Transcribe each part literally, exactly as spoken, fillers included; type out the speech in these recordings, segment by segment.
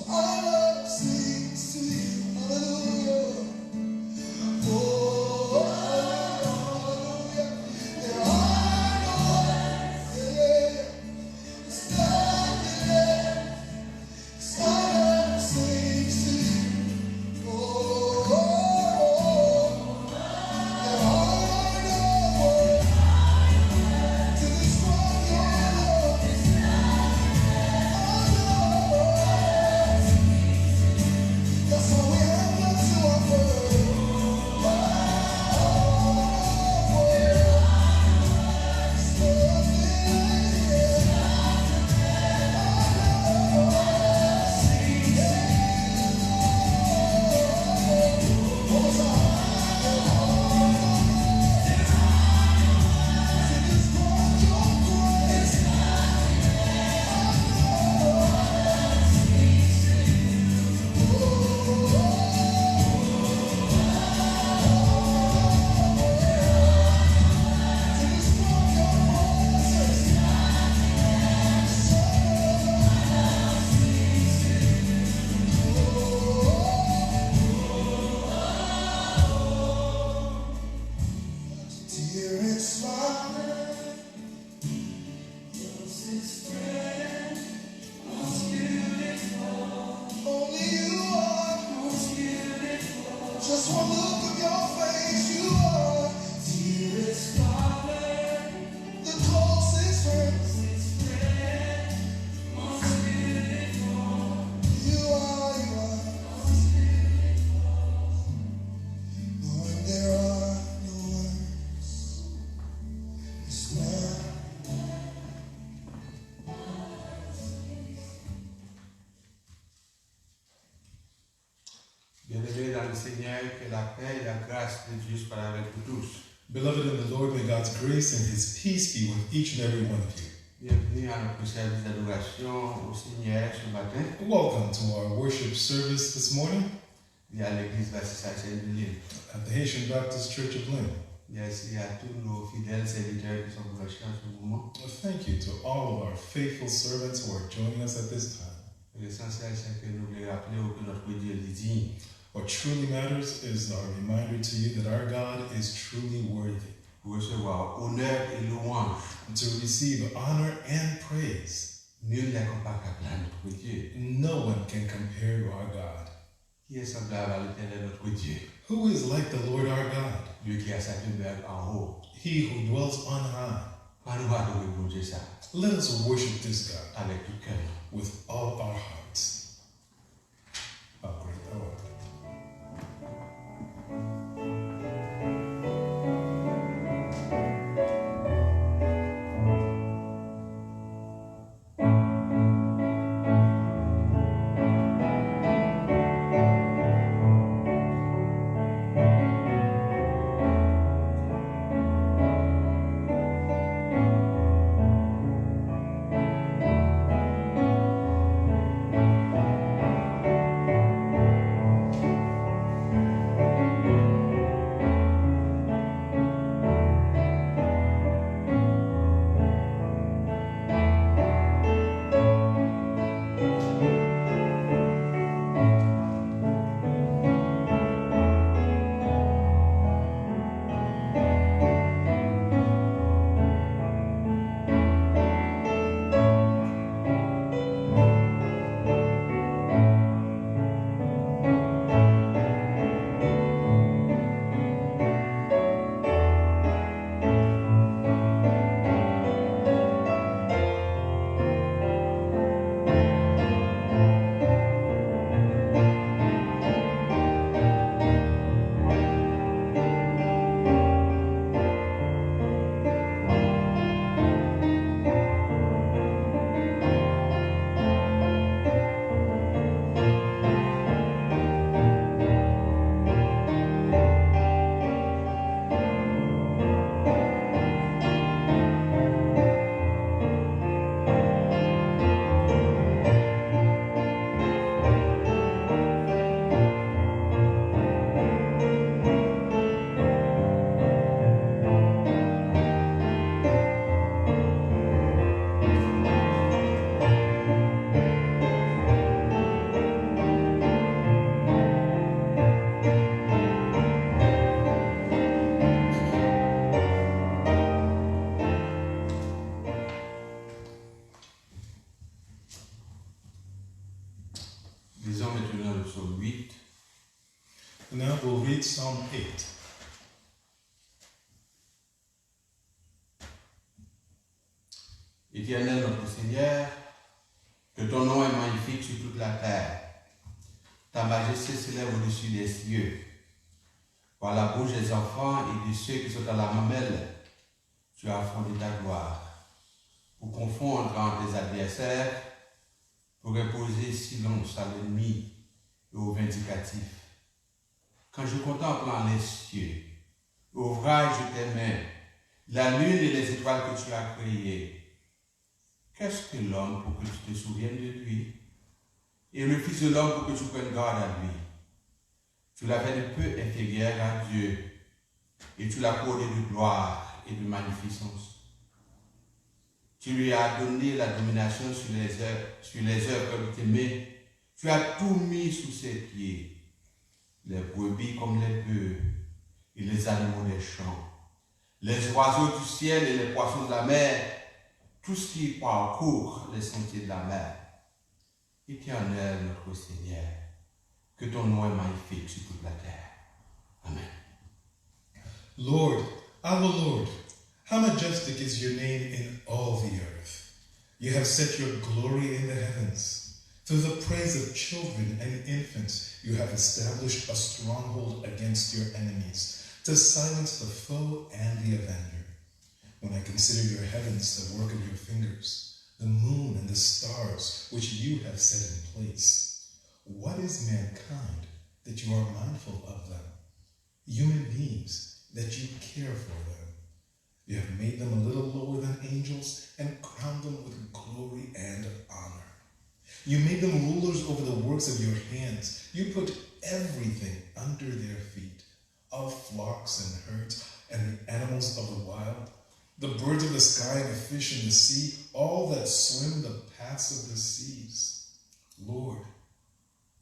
Our love sings to you. Hallelujah. Oh, hallelujah. There are no words. Yeah, yeah, yeah. There's nothing left. Our love sings to you. Oh, oh, oh. Dearest Father, only you are. Just one look of your face, you are. Dearest Father, the closest friend. You are, you are. Lord, there are no words. It's not. Bien-aimés dans le Seigneur, que la paix et la grâce de Dieu soient avec vous tous. Beloved in the Lord, may God's grace and His peace be with each and every one of you. Bienvenue à notre service d'adoration au Seigneur ce matin. Welcome to our worship service this morning. Via l'église Baptiste Haïtienne de l'île. At the Haitian Baptist Church of Lynn. Merci à tous nos fidèles serviteurs qui sont branchés en ce moment. Thank you to all of our faithful servants who are joining us at this time. L'essentiel, c'est que nous voulons rappeler que notre Dieu est digne. What truly matters is our reminder to you that our God is truly worthy. Pour recevoir honneur et louange. To receive honor and praise. Nul n'est comparable à notre Dieu. No one can compare to our God. Qui est semblable à l'Éternel notre Dieu? Who is like the Lord our God? Lui qui a sa demeure en haut. He who dwells on high. Ann nou adore Bondye sa. Let us worship this God. Avec tout cœur. With all our hearts. How great thou art. Lisons maintenant le psaume huit. Now we'll read Psalm eight. Éternel notre Seigneur, que ton nom est magnifique sur toute la terre. Ta majesté s'élève au-dessus des cieux. Par la bouche des enfants et de ceux qui sont à la mamelle, tu as fondé ta gloire. Pour confondre tes adversaires, pour imposer silence à l'ennemi et au vindicatif. Quand je contemple en les cieux l'ouvrage de tes mains, la lune et les étoiles que tu as créées, qu'est-ce que l'homme pour que tu te souviennes de lui? Et le fils de l'homme pour que tu prennes garde à lui? Tu l'as fait de peu inférieur à Dieu, et tu l'as couronné de gloire et de magnificence. Tu lui as donné la domination sur les œuvres, sur les œuvres de tes mains. Tu as tout mis sous ses pieds, les brebis comme les bœufs, et les animaux des champs, les oiseaux du ciel et les poissons de la mer, tout ce qui parcourt les sentiers de la mer. Éternel notre Seigneur, que ton nom est magnifique sur toute la terre. Amen. Lord, our Lord, how majestic is your name in all the earth. You have set your glory in the heavens. Through the praise of children and infants, you have established a stronghold against your enemies, to silence the foe and the avenger. When I consider your heavens, the work of your fingers, the moon and the stars which you have set in place, what is mankind that you are mindful of them? Human beings that you care for them. You have made them a little lower than angels and crowned them with glory and honor. You made them rulers over the works of your hands. You put everything under their feet, all flocks and herds and the animals of the wild, the birds of the sky and the fish in the sea, all that swim the paths of the seas. Lord,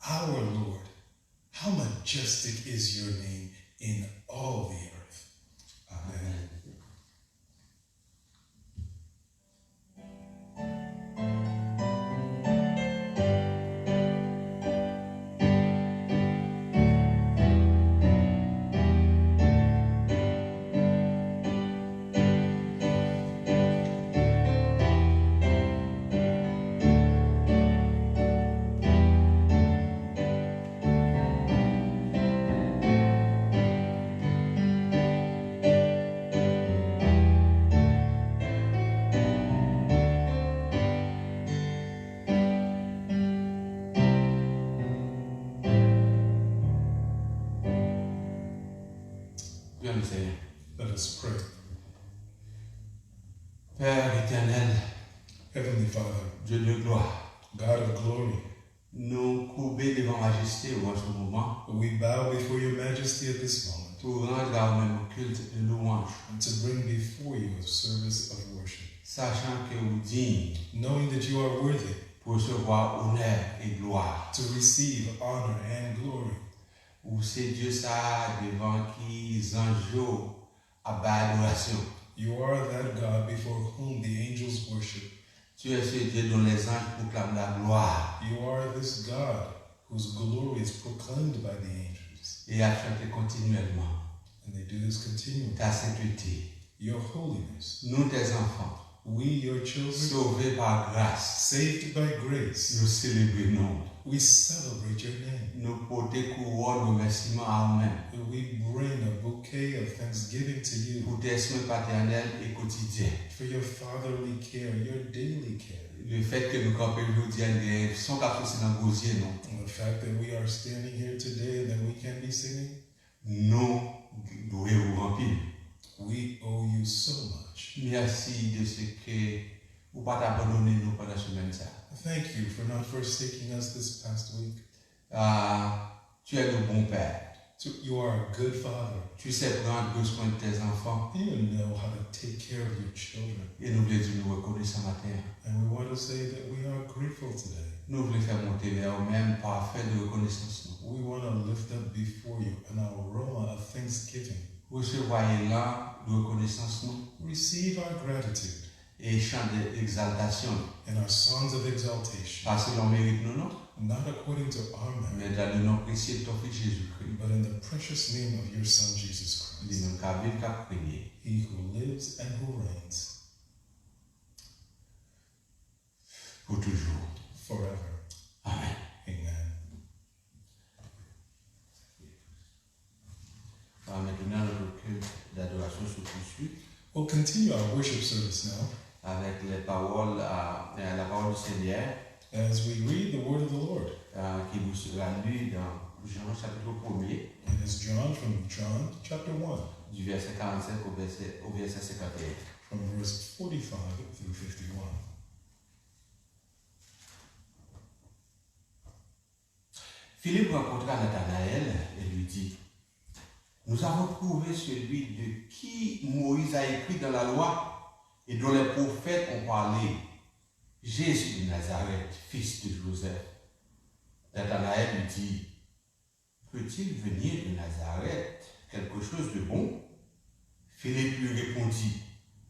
our Lord, how majestic is your name in all the earth. Amen. Prions le Seigneur. Let us pray. Père éternel, Heavenly Father, Dieu de gloire, God of glory, nou koube devan majeste ou an se moman we bow before your majesty at this moment pou rendre à ou même culte de louange, and to bring before you a service of worship, sachant que ou digne knowing that you are worthy pour recevoir honneur et gloire. To receive honor and glory. Ou se Dieu sa devan ki zanj yo ap bay adorasyon. You are that God before whom the angels worship. Tu es ce Dieu dont les anges proclament la gloire. You are this God whose glory is proclaimed by the angels. Et y ap chanter continuellement And they do this continually. Ta sainteté. Your holiness. Nous, tes enfants, We, your children, sauvés par grâce, saved by grace, nous célébrons non. We celebrate your name. Nous porter couronne remerciement à vous-même And we bring a bouquet of thanksgiving to you pour tes soins paternels et quotidiens. For your fatherly care, your daily care. Le fait que nous campons aujourd'hui, nous avons son cap aussi dans gros yeux, non. And the fact that we are standing here today and that we can be singing, Nous devons vous remplir. We owe you so much. Merci de ce que vous pas abandonné nous pendant la semaine. Ça. Thank you for not forsaking us this past week. Ah, tu es le bon Père. So you are a good father. Tu sais prendre soin de tes enfants. You know how to take care of your children. Et nous voulons dire nous reconnaissants matin. And we want to say that we are grateful today. Nous voulons faire monter vers vous-même parfum de reconnaissance. We want to lift up before you an aroma of thanksgiving. Recevoir élan de reconnaissance nous Receive our gratitude et chant d'exaltation. And our songs of exaltation, Pas selon mérite nous, non. Not according to Dans le nom précieux de ton Fils Jésus-Christ. but in the precious name of your Son, Jesus Li Christ, menm k ap viv, k ap renye he who lives and who reigns pour toujours. Forever. Amen. Amen. On va maintenant notre culte d'adoration se poursuit We'll continue our worship service now avec les paroles, euh, la parole du Seigneur as we read the word of the Lord, euh, qui nous sera lu dans Jean chapitre premier, and is drawn from John chapter one, du verset quarante-cinq au verset, au verset cinquante et un. From verse forty-five through fifty-one. Philippe rencontra Nathanaël et lui dit, nous avons trouvé celui de qui Moïse a écrit dans la loi et dont les prophètes ont parlé, Jésus de Nazareth, fils de Joseph. Nathanaël lui dit, peut-il venir de Nazareth quelque chose de bon ? Philippe lui répondit,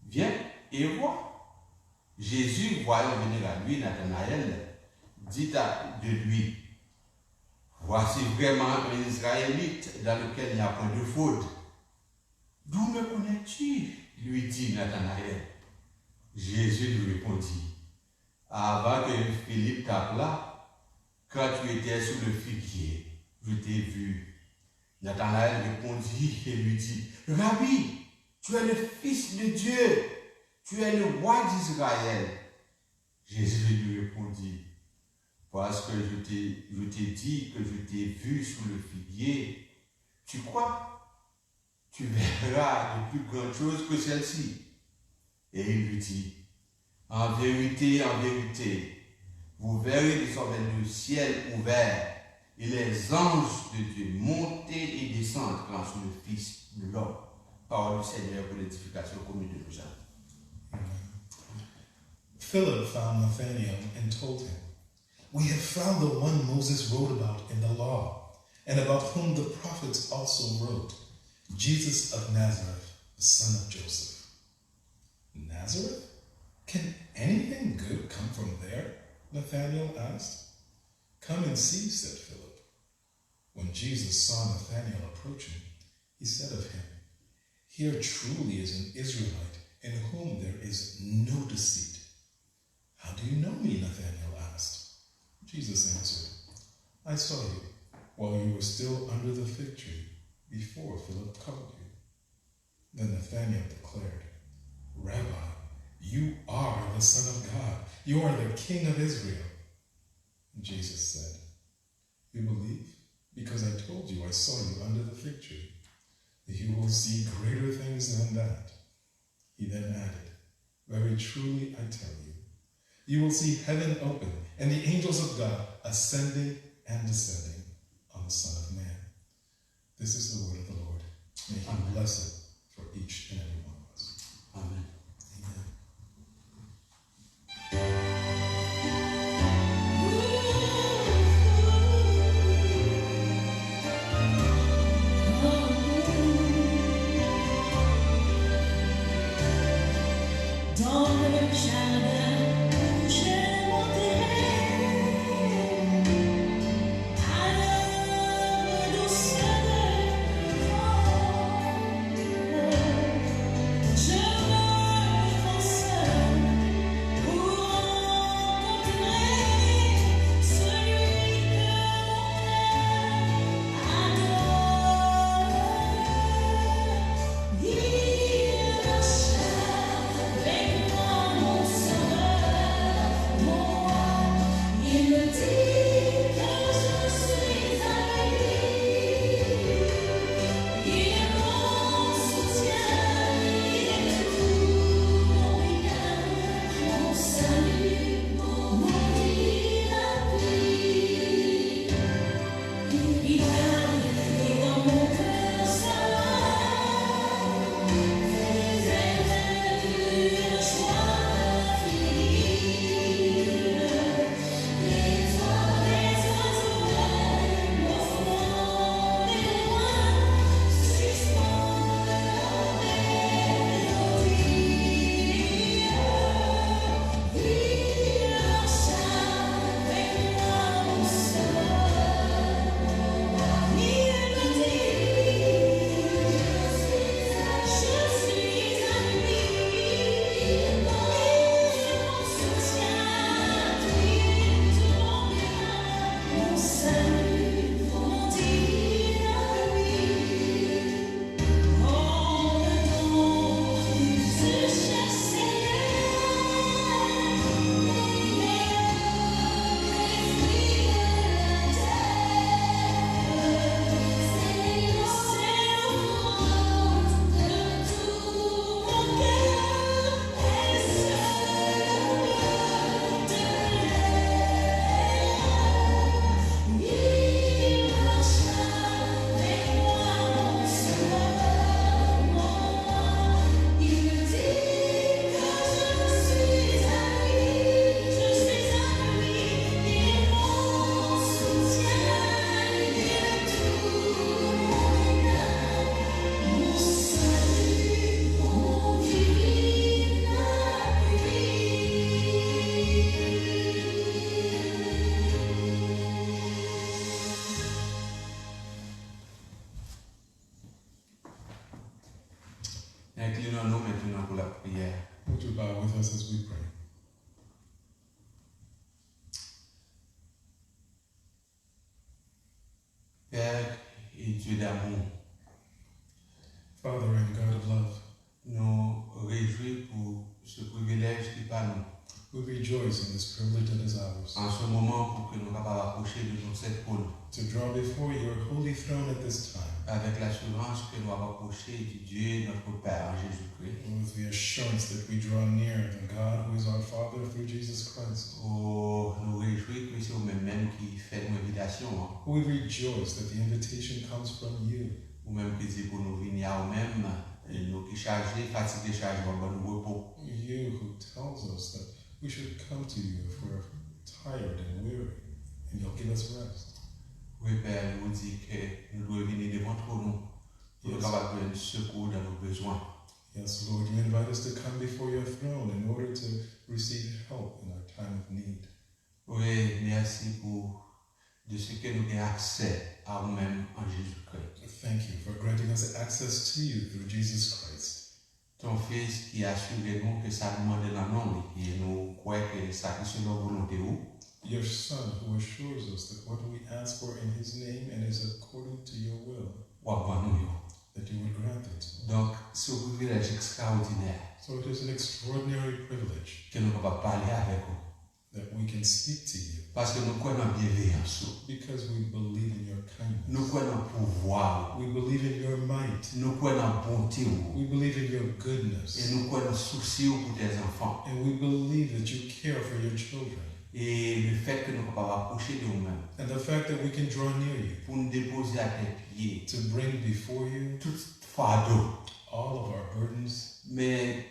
viens et vois. Jésus, voyant venir à lui Nathanaël, dit à, de lui, voici vraiment un Israélite dans lequel il n'y a point de faute. D'où me connais-tu ? Lui dit Nathanaël. Jésus lui répondit, avant que Philippe t'appelât, quand tu étais sous le figuier, je t'ai vu. Nathanaël répondit et lui dit, Rabbi, tu es le Fils de Dieu, tu es le roi d'Israël. Jésus lui répondit, parce que je t'ai, je t'ai dit que je t'ai vu sous le figuier, tu crois ? Tu verras de plus grandes choses que celles-ci. Et il lui dit, en vérité, en vérité, vous verrez désormais le ciel ouvert et les anges de Dieu monter et descendre sur le Fils de l'homme. Parole du Seigneur pour l'édification commune de nos âmes. Philip found Nathanael and told him, we have found the one Moses wrote about in the law, and about whom the prophets also wrote, Jesus of Nazareth, the son of Joseph. Nazareth? Can anything good come from there? Nathanael asked. Come and see, said Philip. When Jesus saw Nathanael approaching, he said of him, here truly is an Israelite in whom there is no deceit. How do you know me? Nathanael asked. Jesus answered, I saw you while you were still under the fig tree before Philip called you. Then Nathanael declared, Rabbi, you are the Son of God. You are the King of Israel. Jesus said, you believe because I told you I saw you under the fig tree. You will see greater things than that. He then added, very truly I tell you, you will see heaven open and the angels of God ascending and descending on the Son of Man. This is the word of the Lord. May he bless it for each and every one of us. Amen. Amen. Enkline nou, men nou nan kou lapriyè. Would you bow with us as we pray? Père et Dieu d'amour, Father and God of love, nou rejwi pou se privilèj ki pa nou. We rejoice in this privilege that is ours. An se moman pou ke nou kapab apwoche de nou sent twòn. To draw before your holy throne at this time. Avèk lasirans ke nou ap apwoche de Dieu notre Père en Jésus-Christ. With the assurance that we draw near the God who is our Father through Jesus Christ. Oh, nou rejwi ke se ou menm menm ki fè nou envitasyon an. We rejoice that the invitation comes from you. Ou menm ki di pou nou vini a ou menm, e nou ki chaje, fatige, chaje, w ap ban nou repo. You who tells us that we should come to you if we're tired and weary, and you'll give us rest. Wi, Pè, ou di ke nou dwe vini devan twòn ou pou nou kapab jwenn sekou dan nou bezwen. Yes, Lord, you invite us to come before your throne in order to receive help in our time of need. Wi, mèsi pou de ce que nou gen aksè a ou menm an Jezikri. Thank you for granting us access to you through Jesus Christ. Ton Fis ki asire nou ke sa nou mande nan non li, e nou kwè ke sa ki selon volonte ou, Your Son, who assures us that what we ask for in his name and is according to your will, w ap ban nou yo. That you would grant it to us. Donk, se yon privilèj ekstraòdinè So it is an extraordinary privilege ke nou kapab pale avèk ou. That we can speak to you. Paske nou kwè nan byenveyans ou. Because we believe in your kindness. Nou kwè nan pouvwa ou. We believe in your might. Nou kwè nan bonte ou. We believe in your goodness. E nou kwè nan sousi ou pou tè zanfan. And we believe that you care for your children. E lefèt ke nou kapab apwoche de ou menm. And the fact that we can draw near you. Pou n depoze atè pye. To bring before you. Tout fado. All of our burdens. Men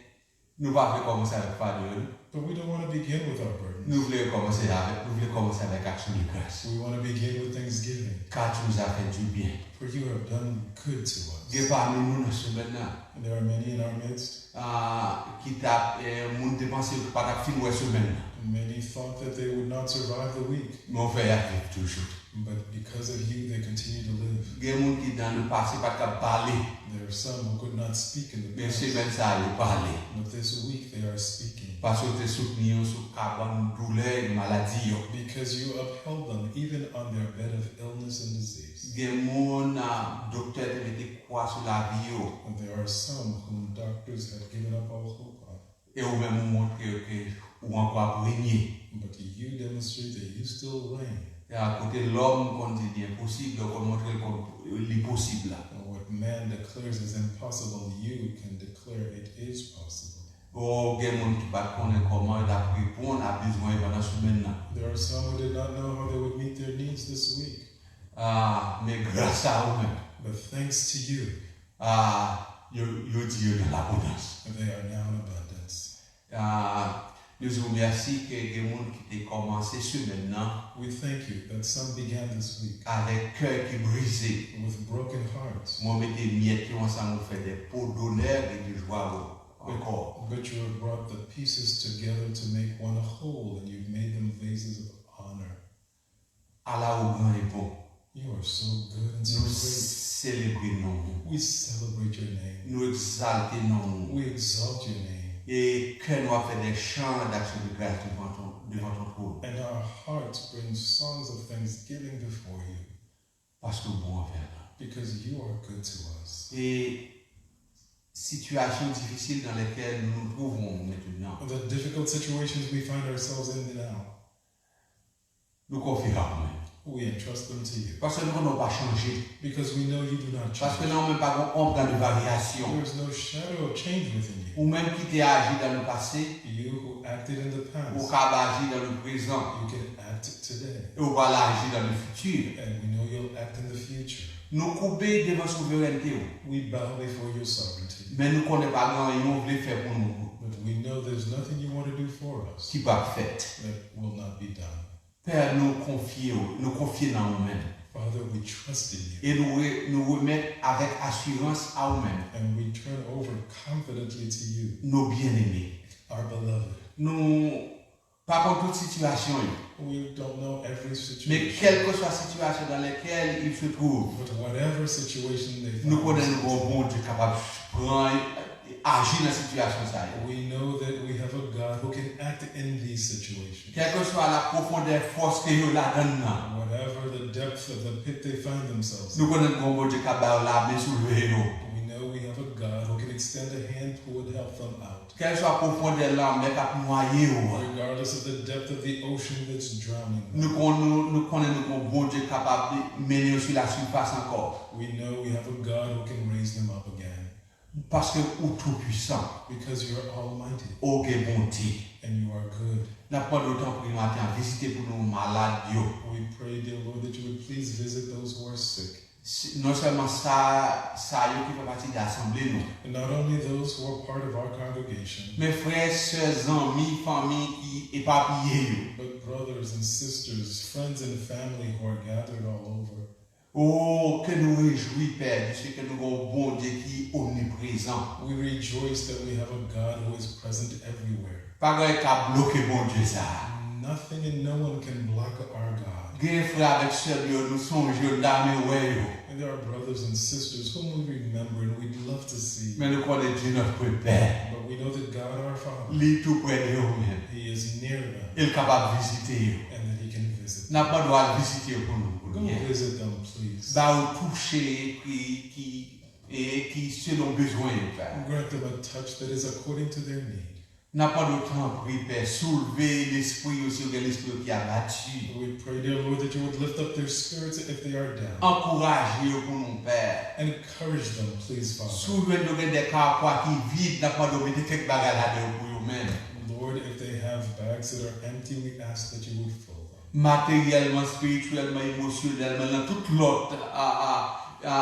Nou pa vle kòmanse avèk fado yo, non. But we don't want to begin with our burdens. Nou vle kòmanse avèk, nou vle kòmanse avèk aksyon de gras. We want to begin with thanksgiving. Car tu nous as fait du bien. For you have done good to us. Gen pami nou nan semèn nan. And there are many in our midst. Ah, ki t ap, eh, moun te panse yo pa t ap fin wè semèn nan. Many thought that they would not survive the week. Men w fè y ap viv toujou. But because of you, they continue to live. Gen moun ki nan le pase pa t ka pale. There are some who could not speak in the past. Men semèn sa a, yo pale. But this week, they are speaking. Paske w te soutni yo sou kabann doulè e maladi yo. Because you upheld them, even on their bed of illness and disease. Gen moun, ah, doktè te mete kwa sou lavi yo. And there are some whom doctors had given up all hope on. E ou menm ou montre yo ke ou ankò ap renye. But you demonstrate that you still reign. E a kote lòm konn di li enposib, lè w konn montre l kòm li posib la. And what man declares is impossible, you can declare it is possible. O, gen moun ki pa t konnen kòman yo t ap reponn a bezwen yo pandan semèn nan. There are some who did not know how they would meet their needs this week. Ah, men gras a ou menm. But thanks to you, Ah, yo, yo di yo nan labondans. They are now in abundance. Ah, nou di w mèsi ke gen moun ki te kòmanse semèn nan We thank you that some began this week avèk kè ki brize. With broken hearts. Mwen mete myèt yo ansanm, ou fè de po donè e de jwa ankò. But you have brought the pieces together to make one whole, and you've made them vases of honor. Ala ou gran e bon. You are so good and so Nou great. Selebre non ou. We celebrate your name. Nou egzalte non ou. We exalt your name. E kè nou ap fè de chan d'aksyon de gras devan ton, devan ton twòn. And our hearts bring songs of thanksgiving before you Paske w bon anvè nou. Because you are good to us. E sitiyasyon difisil nan lèkèl nou nou twouve nou mentnan, The difficult situations we find ourselves in now, nou konfye a ou menm. We entrust them to you Paske nou konnen w pa chanje. because we know you do not Paske change. Nan ou menm pa gen ombre de variation. There is no shadow of change within you. Ou menm ki te aji dan le pase, You who acted in the ou past, kab aji dan le prezan, you can act today. E ou pral aji dan le futur. And we know you'll act in the future. Nou koube devan souverènte w. We bow before your sovereignty. Men nou konnen pa gen anyen w vle fè pou nou But we know there's nothing you want to do for us ki p ap fèt. That will not be done. Pè, nou konfye w, nou konfye nan ou menm. Father, we trust in you. E nou, re, nou remèt avèk asirans a ou menm. And we turn over confidently to you, Nou byeneme. Our beloved. Nou pa konn tout sitiyasyon yo. We don't know every Men situation. Kèlkeswa sitiyasyon nan lèkèl il se trouve, But whatever situation they nou find konnen nou themselves gon Bondye kapab pran aji nan sitiyasyon sa yo. We know that we have a God who can act in these situations. Kèlkeswa la pwofondè fòs ke yo ladan nan, Whatever the depth of the pit they find themselves nou in, konnen nou gon Bondye k ap ba yo lamen soulve yo. We know we have a God who can extend a hand who would help them out. Kèlkeswa pwofondè lanmè k ap nwaye yo, Regardless of the depth of the ocean that's drowning them, nou kon- nou nou konnen nou gon Bondye k kapab mennen yo sou lasifas ankò. We know we have a God who can raise them up again. Paske ou tou pwisan, Because you're almighty ou gen bonte. And you are good. N ap mande w tanpri maten an, vizite pou nou malad yo. We pray, dear Lord, that you would please visit those who are sick. Non sèlman sa, sa yo ki fè pati de asanble nou. And not only those who are part of our congregation, Men frè, sè, zanmi, fanmi ki epapiye yo. But brothers and sisters, friends and family who are gathered all over. O, ke nou rejwi, Pè, de se ke nou gen yon Bondye ki omniprezan. We rejoice that we have a God who is present everywhere. Pa gen anyen k ap bloke Bondye sa a. Nothing and no one can block our God. Gen frè avèk sè nou yo, nou sonje yo, nou ta renmen wè yo. And there are brothers and sisters whom we remember and we'd love to see. Men nou konnen Dye notre Père, But we know that God our Father, li tou prè de yo menm. He is near them E l kapab vizite yo. And that He can visit. N ap mande w al vizite yo pou nou, pou Go nou. Visit them, please. Ba yo touche ki, ki, e, ki selon bezwen yo, Pè. Grant them a touch that is according to their need. N ap mande w tanpri, Pè, soulve lespri yo si yo gen lespri yo ki abati. We pray, dear Lord, that you would lift up their spirits if they are down. Ankouraje yo pou nou, Pè. Encourage them, please, Father. Si w jwenn yo gen de kapwa ki vid, n ap mande w mete kèk bagay ladan yo pou yo menm. Lord, if they have bags that are empty, we ask that you would fill them. Materyèlman, espirityèlman, emosyonèlman, nan tout lòt a, a, a,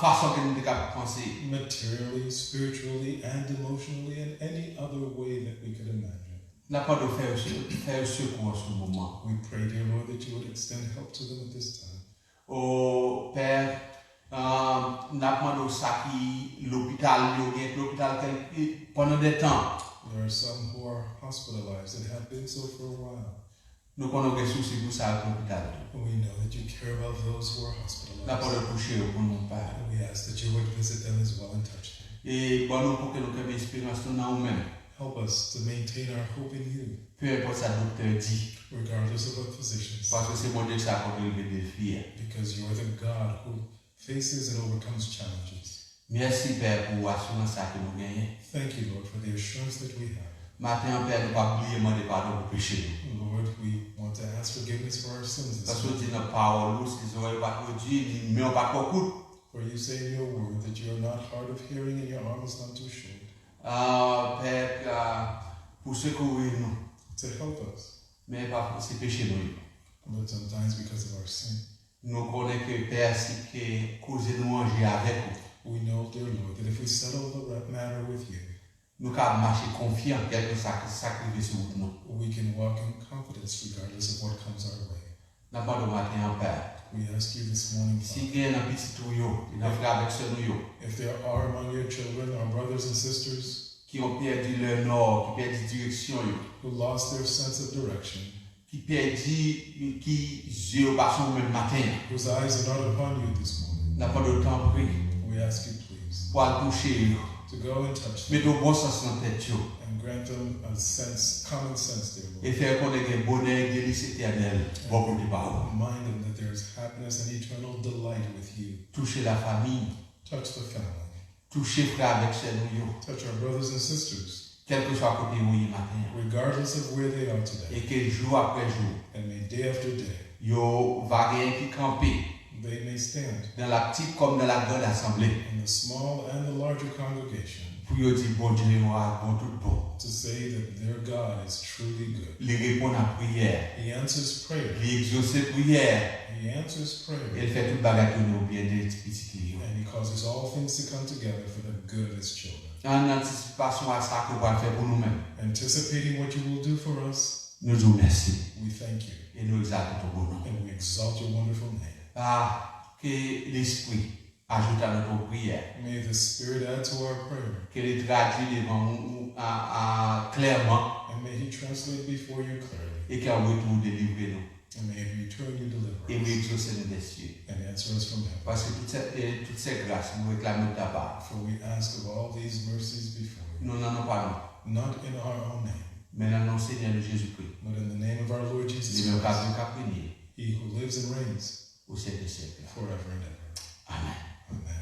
fason ke nou te ka panse. Materially, spiritually, and emotionally, in any other way that we could imagine. N ap mande w fè yo se- fè yo sekou an se moman. We pray, dear Lord, that you would extend help to them at this time. O Pè, ah, n ap mande w sa ki lopital yo, gen ki lopital kèlke pandan de tan. There are some who are hospitalized and have been so for a while. Nou konnen w gen sousi pou sa yo ki lopital tou. We know that you care about those who are N ap hospitalized. Mande w touche yo pou nou, Pè. And we ask that you would visit them as well and touch them. E ban nou pou ke nou kenbe esperans nou nan ou menm. Help us to maintain our hope in you, Peu importe sa doktè di. Regardless of what physicians, Paske se Bondye sa ki rive defi a. Because you are the God who faces and overcomes challenges. Mèsi, Pè, pou asirans sa ke nou genyen. Thank you, Lord, for the assurance that we have. Maten an, Pè, nou p ap bliye mande padon pou peche nou. Lord, we want to ask forgiveness for our sins this Paske w morning. Di nan pawòl ou, si zòrèy ou pa twò di, ni men w pa twò kout. For you say in your word that you are not hard of hearing and your arm is not too short. Ah, Pè, ah, pou sekouri nou. To help us. Men pa se peche nou ye. But sometimes because of our sin, Nou konnen ke Pè, si ke koze nou ranje avèk ou, we know, dear Lord, that if we settle the matter with you, nou ka mache konfyan, kèlkeswa sa k rive sou wout nou. We can walk in confidence regardless of what comes our way. N ap mande w maten an, Pè. We ask you this morning, Si Father, gen nan pitit ou yo, nan frè avèk sè nou yo, if there are among your children, our brothers and sisters, ki yon pèdi lè nò, ki pèdi direksyon yo, who lost their sense of direction, ki pèdi, ki zye yo pa sou ou menm maten an. Whose eyes are not upon you this morning, N ap mande w tanpri We ask you, please, pou al touche yo, to go and touch them Mete w bon sans nan tèt yo. And grant them a sense, common sense, dear Lord. E fè yo konnen gen bonè e delis etènèl bò kote pa ou. Remind them that there's happiness and eternal delight with you. Touche lafanmi. Touch the family. Touche frè avèk sè nou yo. Touch our brothers and sisters. Kèlkeswa kote yo ye maten an. Regardless of where they are today. E ke jou apre jou. And may day after day. Yo va genyen ki kanpe. They may stand. Nan laptit kòm nan lagrand asanble. In the small and the larger congregation. Pou yo di Bondye yo a bon tout bon. To say that their God is truly good. Li reponn a priyè. He answers prayer. Li egzose priyè. He answers prayer. E l fè tout bagay tounen o byen de pitit li yo. And he causes all things to come together for the good of his children. An antisipasyon a sa ke w pral fè pou nou menm. Anticipating what you will do for us, Nou di w mèsi. We thank you. E nou egzalte ton bon non. And we exalt your wonderful name. Ah, ke Lespri ajoute a nou ton priyè. May the Spirit add to our prayer. Ke li tradui devan nou a, a, klèman. And may he translate before you clearly. E ke an retou ou delivre nou. And may in return you deliver E nou us. Egzose nou dèsyè. And answer us from heaven. Paske tout sè, e tout sè gras nou reklame ou ta pa. For we ask of all these mercies before you. Nou nan non pa nou. Not in our own name. Men nan non Senyè nou Jezikri. But in the name of our Lord Jesus Li menm k ap Christ. Viv k ap renye. He who lives and reigns Ou syèk dè syèk la. Forever and ever. Amèn. Amen.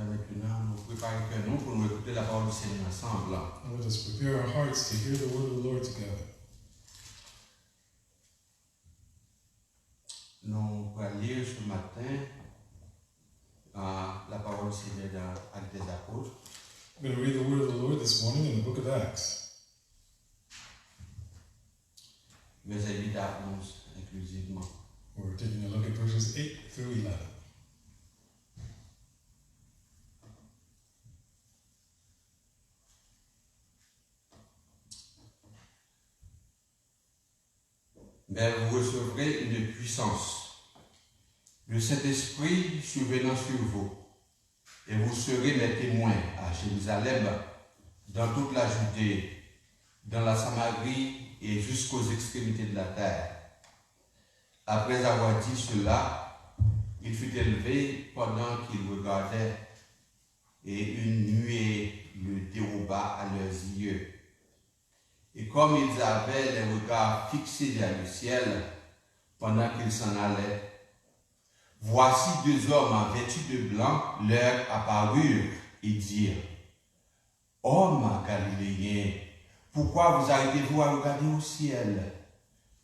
Mèt nou, nou prepare kè nou pou nou ekoute lapawòl di Senyè ansanm. Let us prepare our hearts to hear the word of the Lord together. Nou pral li se maten, ah, lapawòl di Senyè nan Actes des Apôtres. We're going to read the word of the Lord this morning in the book of Acts. Vèsè uit a onz enklizivman. We're taking a look at verses eight through eleven. Mais vous recevrez une puissance, le Saint-Esprit survenant sur vous, et vous serez mes témoins à Jérusalem, dans toute la Judée, dans la Samarie et jusqu'aux extrémités de la terre. Après avoir dit cela, il fut élevé pendant qu'ils regardaient, et une nuée le déroba à leurs yeux. Et comme ils avaient les regards fixés vers le ciel pendant qu'ils s'en allaient, voici deux hommes vêtus de blanc leur apparurent et dirent : Hommes galiléens, pourquoi vous arrêtez-vous à regarder au ciel ?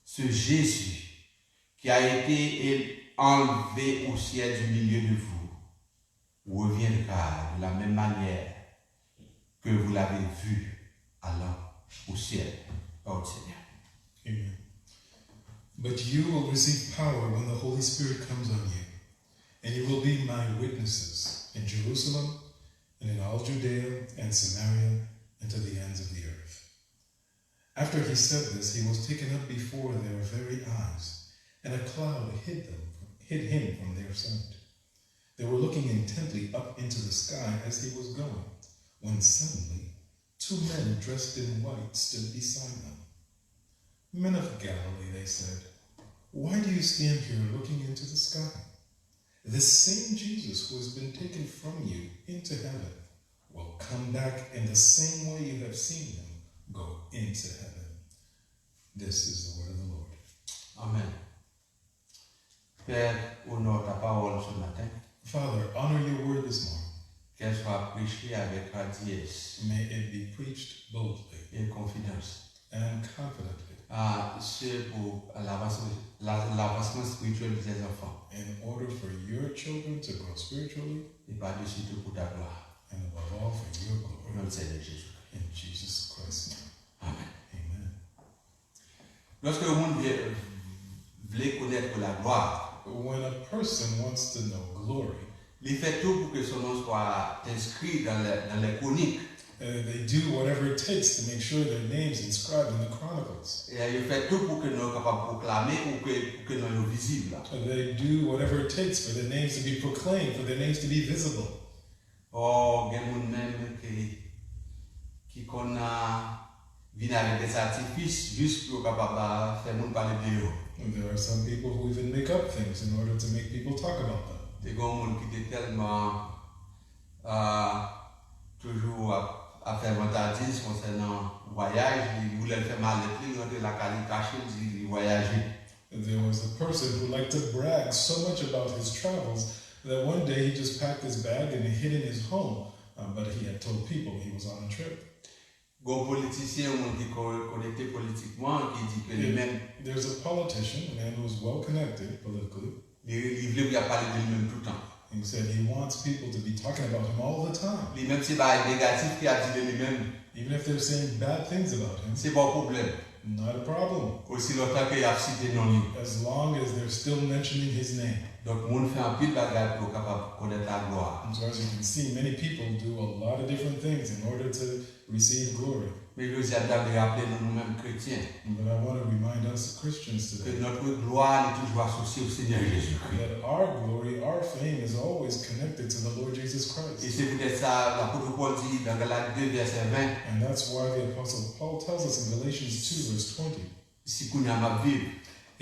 Ce Jésus qui a été él-, enlevé au ciel du milieu de vous reviendra de la même manière que vous l'avez vu allant au ciel. Parole du Seigneur. Amen. But you will receive power when the Holy Spirit comes on you, and you will be my witnesses in Jerusalem and in all Judea and Samaria and to the ends of the earth. After he said this, he was taken up before their very eyes, and a cloud hid them, hid him from their sight. They were looking intently up into the sky as he was going, when suddenly two men dressed in white stood beside them. Men of Galilee, they said, why do you stand here looking into the sky? This same Jesus who has been taken from you into heaven will come back in the same way you have seen him go into heaven. This is the word of the Lord. Amen. Père, honore ta parole ce matin. Father, honor your word this morning. Kèl swa preche avèk radiyès May it be preached boldly e konfidans. And confidently Ah, se pou lavansman la- lavansman espirityèl de zanfan in order for your children to grow spiritually e pa desi tou pou ta glwa. And above all for your glory. Nan Senyè Jezi. In Jesus Christ's name. Amen. Amen. Lòske yon moun vle, vle konèt la glwa, When a person wants to know glory, li fè tou pou ke son non swa enskri dans les, dans les chroniques. uh, they do whatever it takes to make sure their name's inscribed in the Chronicles. E yo fè tou pou ke non yo kapab pwoklame ou ke, pou ke non yo vizib la. They do whatever it takes for their names to be proclaimed, for their names to be visible. Ò, gen moun menm ki, ki konn ah, vin avèk de satifis jis pou yo kapab ah, fè moun pale de yo. And there are some people who even make up things in order to make people talk about them. Te gen yon moun ki te tèlman ah, toujou ap, ap fè vantadiz konsènan vwayaj, li, li lè l fè malèt li, li rantre lakay li, kache l, di li vwayaje. There was a person who liked to brag so much about his travels that one day he just packed his bag and he hid in his home, uh, but he had told people he was on a trip. Gon politisyen, yon moun ki ko- konekte politikman, ki di ke li menm, There's a politician, a man who's well connected politically. Li, li vle pou y ap pale de li menm toutan. He said he wants people to be talking about him all the time. Li menm se bagay negatif ki ap di de li menm. Even if they're saying bad things about him, Se pa yon pwoblèm. Not a problem. Osi lontan ke y ap site non li. As long as they're still mentioning his name. Donk, moun fè anpil bagay pou yo kapab konèt laglwa. And so, as you can see, many people do a lot of different things in order to receive glory. Men jodi a, m ta vle raple nou, nou menm kretyen, But I want to remind us Christians ke today notre gloire li toujou asosye au Seigneur Jésus-Christ. That our glory, our fame is always connected to the Lord Jesus E Christ. Se poutèt sa, lapot Pòl di nan Galat de, vèsè ven, And that's why the Apostle Paul tells us in Galatians two, verse twenty, Si kounye a m ap viv,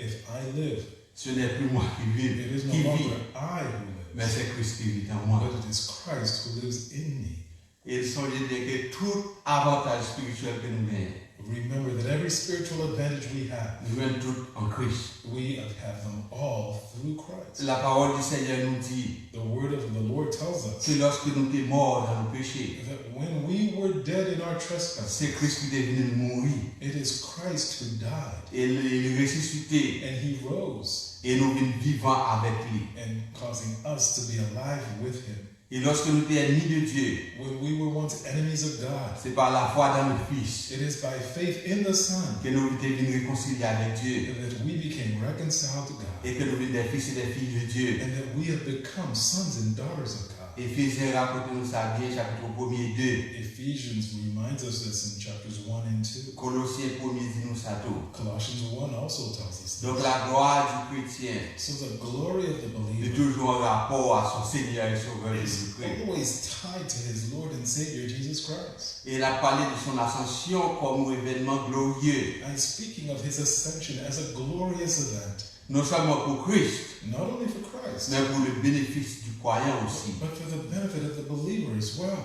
If I live, ce n'est plus moi qui vis, it is no qui vis, longer I who men lives, c'est Christ qui vit en moi. But it is Christ who lives in me. E sonje byen ke tout avantaj espirityèl ke nou genyen, Remember that every spiritual advantage we have, nou jwenn tout an Kris. We have them all through Christ. La parole du Seigneur nous dit The word of the Lord tells us que lorsque nous étions morts dans nos péchés, that when we were dead in our trespasses, c'est Christ qui est venu mouri. It is Christ who died, Et il est ressuscité. And he rose, Et nous vivons vivants avec lui. And causing us to be alive with him. Et lorsque nous étions ennemis de Dieu, When we were once enemies of God, c'est par la foi dans le Fils It is by faith in the Son que nous devenus réconciliés avec Dieu that we became reconciled to God, et que nous devenus des fils et des filles de Dieu. And that we have become sons and daughters of God. Éphésiens raconte nous ça bien, chapitre premier deux. Ephesians reminds us this in chapters one and two. Colossiens premier dit nous ça tout. Colossians one also tells us Donc la gloire du chrétien So the glory of the est believer toujours en rapport à son Seigneur et Sauveur is Jésus-Christ. Always tied to his Lord and Savior Jesus Christ. Et il a parlé de son ascension comme un événement glorieux, And speaking of his ascension as a glorious event, non seulement pour Christ, not only for Christ, mais pour le bénéfice du croyant aussi. But for the benefit of the believer as well.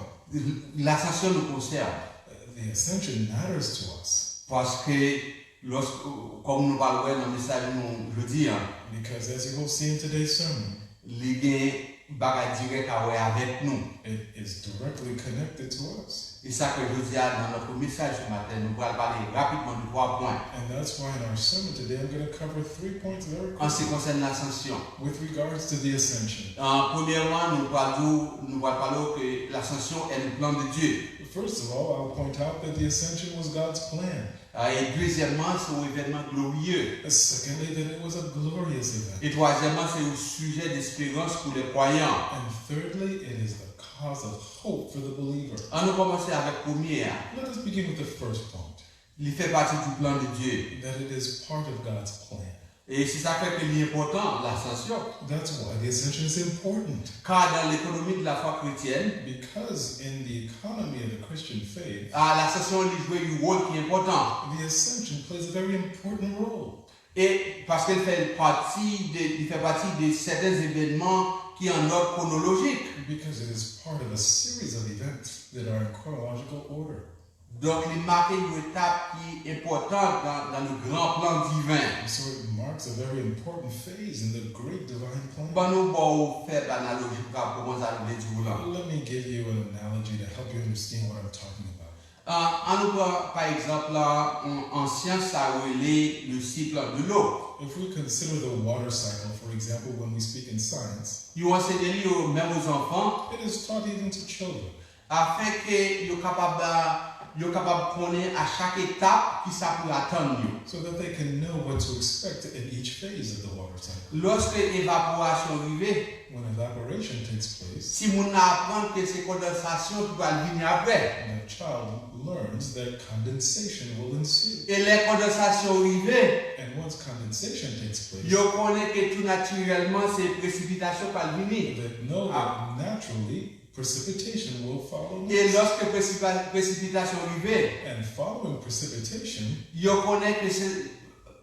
L'ascension nous concerne. The ascension matters to us. Parce que, lorsque, comme nous parlons dans le message nous, je dis, hein, Because as you will see in today's sermon, il y a un bagage direct à voir avec nous. It is directly connected to us. Et ça que je dis dans notre message ce matin, nous allons parler rapidement de trois points. And that's why in our sermon today, I'm going to cover three points very En ce qui quickly concerne l'ascension. With regards to the ascension. Euh, premièrement, nous parlons, nous allons parler que l'ascension est le plan de Dieu. First of all, I'll point out that the ascension was God's plan. Euh, et deuxièmement, c'est un événement glorieux. Secondly, that it was a glorious event. Et troisièmement, c'est un sujet d'espérance pour les croyants. And thirdly, it is the cause of hope for the believer. An nou kòmanse avèk premye a. Let us begin with the first point. Li fè pati du plan de Dieu. That it is part of God's plan. E se sa k fè ke li enpòtan, l'ascension. That's why the ascension is important. Car dans l'économie de la foi chrétienne, Because in the economy of the Christian faith, ah, l'ascension li jwe yon wòl ki enpòtan. The ascension plays a very important role. E paske li fè pati de, li fè pati de sèten evènman ki an òd kwonolojik. Because it is part of a series of events that are in chronological order. Donk, li make yon etap ki enpòtan dans, dans le grand plan divin. So it marks It's a very important phase in the great divine plan. Ban nou ba w fèb analoji pou ka pou konn sa nou vle di w lan. Let me give you an analogy to help you understand what I'm talking about. An nou pran pa egzanp la, an syans sa rele le cycle de l'eau. If we consider the water cycle, for example, when we speak in science, Yo anseye li yo menm o zanfan, it is taught even to children. Afenke yo kapab yo kapab konnen a chak etap ki sa pou atann yo. So that they can know what to expect in each phase of the water cycle. Lòske evaporasyon rive, When evaporation takes place, timoun nan aprann ke se kondansasyon ki pral vini apre. The child learns that condensation will ensue. E lè kondansasyon rive, And once condensation takes place, yo konnen ke tou natirèlman se presipitasyon pral vini. They know that naturally precipitation will follow. E lòske presipa- presipitasyon rive, And following precipitation, yo konnen ke se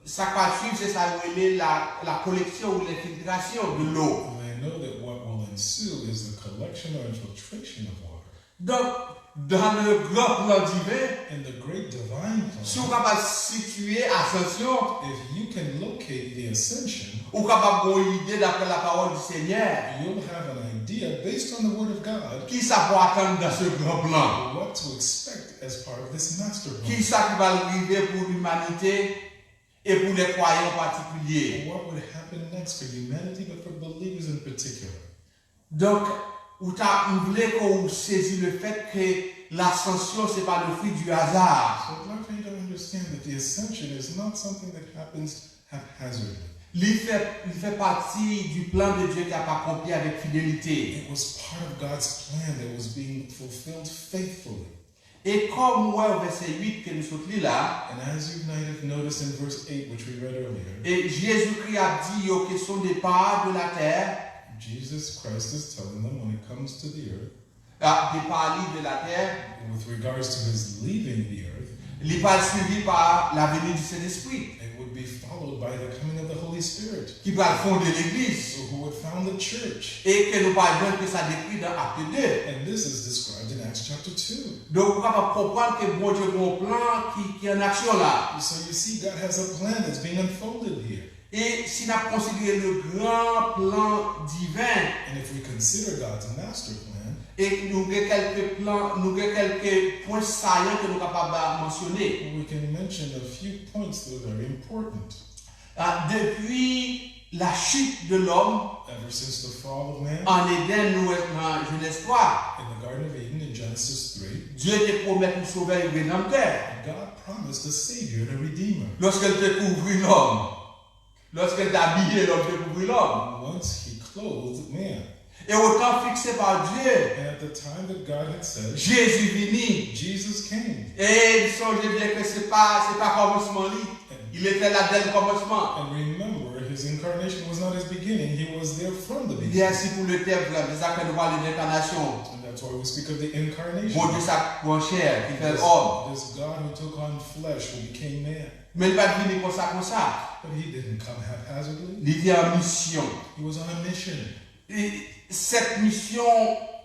sa k pral swiv se sa yo rele la, la collection ou l'infiltration de l'eau. They know that what will ensue is the collection or infiltration of water. Donk, dans le grand plan divin, In the great divine si w plan, kapab sitiye asansyon, if you can locate the ascension, ou kapab gen yon ide daprè lapawòl di Senyè. You'll have an idea based on the word of God Ki sa pou atann dans ce grand plan? What to expect as part of this master plan. Ki sa ki va rive pou limanite e pou lè kwayan an patikilye? What would happen next for humanity, but for believers in particular? Donk, ou ta m vle ke ou sezi le fèt ke lasansyon se pa le fruit du hasard. So I'd like for you to understand that the ascension is not something that happens haphazardly. Li fè, li fè pati du plan de Dieu ki ap akonpli avèk fidelite. It was part of God's plan that was being fulfilled faithfully. E kòm ou wè vèsè uit ke nou sot li la, And as you might have noticed in verse eight, which we read earlier, e Jezikri ap di yo ke son depar de la terre, Jesus Christ is telling them when it comes to the earth, a, depar li de la terre, with regards to his leaving the earth, li pral swivi pa la venue du Saint-Esprit, it would be followed by the coming of the Holy Spirit, ki pral fonde legliz, who would found the church. E ke nou pa jwenn ke sa dekri dans Acte deux. And this is described in Acts chapter two. Donk, ou kapab konprann ke Bondye gen yon plan ki, ki an aksyon la. So you see, God has a plan that's being unfolded here. E si n ap konsidere le gran plan diven, And if we consider God's master plan, e nou gen kèlke plan, nou gen kèlke pwen sayan ke nou kapab mansyone. We can mention a few points that are very important. Ah, depi la chute de l'homme, Ever since the fall of man, an Eden, nou wè nan Jenèz twa, in the Garden of Eden in Genesis three, Dye te pwomèt yon sovè, yon redanmtè. God promised a Savior and a Redeemer. Lòske l te kouvri lòm, lòske l te abiye lòm, te kouvri lòm. Once he clothed man. E o tan fikse pa Dye, And at the time that God had said, Jezi vini. Jesus came. E sonje byen ke se pa, se pa kòmansman li. Il était là dès le commencement. And remember, his incarnation was not his beginning, he was there from the beginning. Merci pour le thème, frère. Se sa k fè nou pale de lenkanasyon. And that's why we speak of the incarnation. Bondye sa k pran chè, ki fè This, lòm. This God who took on flesh, who became man. Men l pa t vini konsa konsa. But he didn't come haphazardly. Li te an misyon. He was on a mission. E cette mission,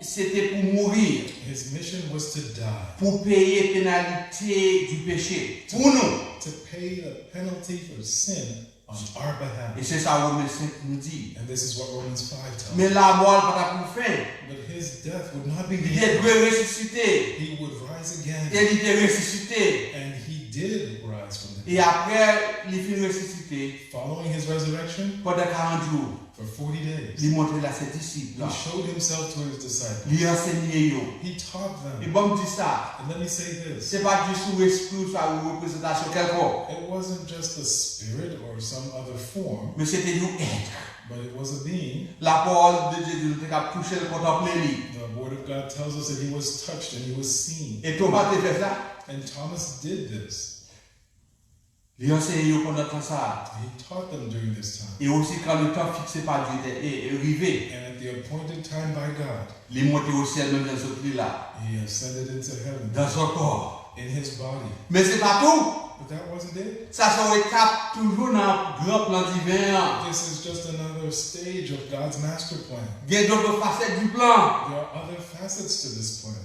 se te pou mouri, His mission was to die, pou peye penalite du péché pou nou. To pay the penalty for sin on our behalf. E se sa Women senk nou di. And this is what Romans five tells Men us. Lamò pa t ap pou fen. But his death would not be Li the te end. Dwe resisite. He would rise E again. li te resisite. And he did rise from the E dead. Apre li fin resisite, Following his resurrection, pandan karant jou, for forty days, li montre l a se disip he la. Showed himself to his disciples. Li ansenye yo. He taught E them. Ban m di sa, And let me say this. Se pa t jis yon espri ou swa yon reprezantasyon kèlkonk, It wasn't just a spirit or some other form, men se te yon èt. But it was a being. Lapawòl de Dye di nou te kab touche l, kontanple li. The Word of God tells us that he was touched and he was seen. E Toma te fè sa. And Thomas did this. Li anseye yo pandan tan sa a. He taught them during this time. E osi kan le tan fikse pa Dye te e, e rive, And at the appointed time by God, li monte o syèl menm jan l sot li la. He ascended into heaven Dans son corps. In his body. Men se pa tou. But that wasn't it. Sa se yon etap toujou nan gran plan diven an. This is just another stage of God's master plan. Gen dòt fasèt du plan. There are other facets to this plan.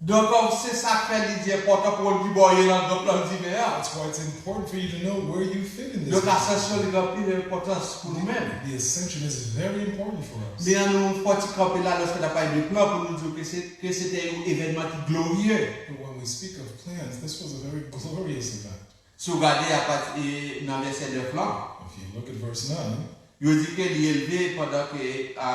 Donk, se sa k fè li di enpòtan pou w di bò w ye nan, nan plan diven an. That's why it's important for you to know where you fit in this. Donk, asansyon li gen anpil enpòtans pou nou menm. The ascension is very important for us. Men ann nou fè yon ti kanpe la lòske n ap pale de plan pou nou di ke se, ke se te yon evènman ki glorye. But when we speak of plans, this was a very glorious event. Si w gade apati, e, nan vèsè nèf lan, If you look at verse nine, yo di ke li elve pandan ke, a,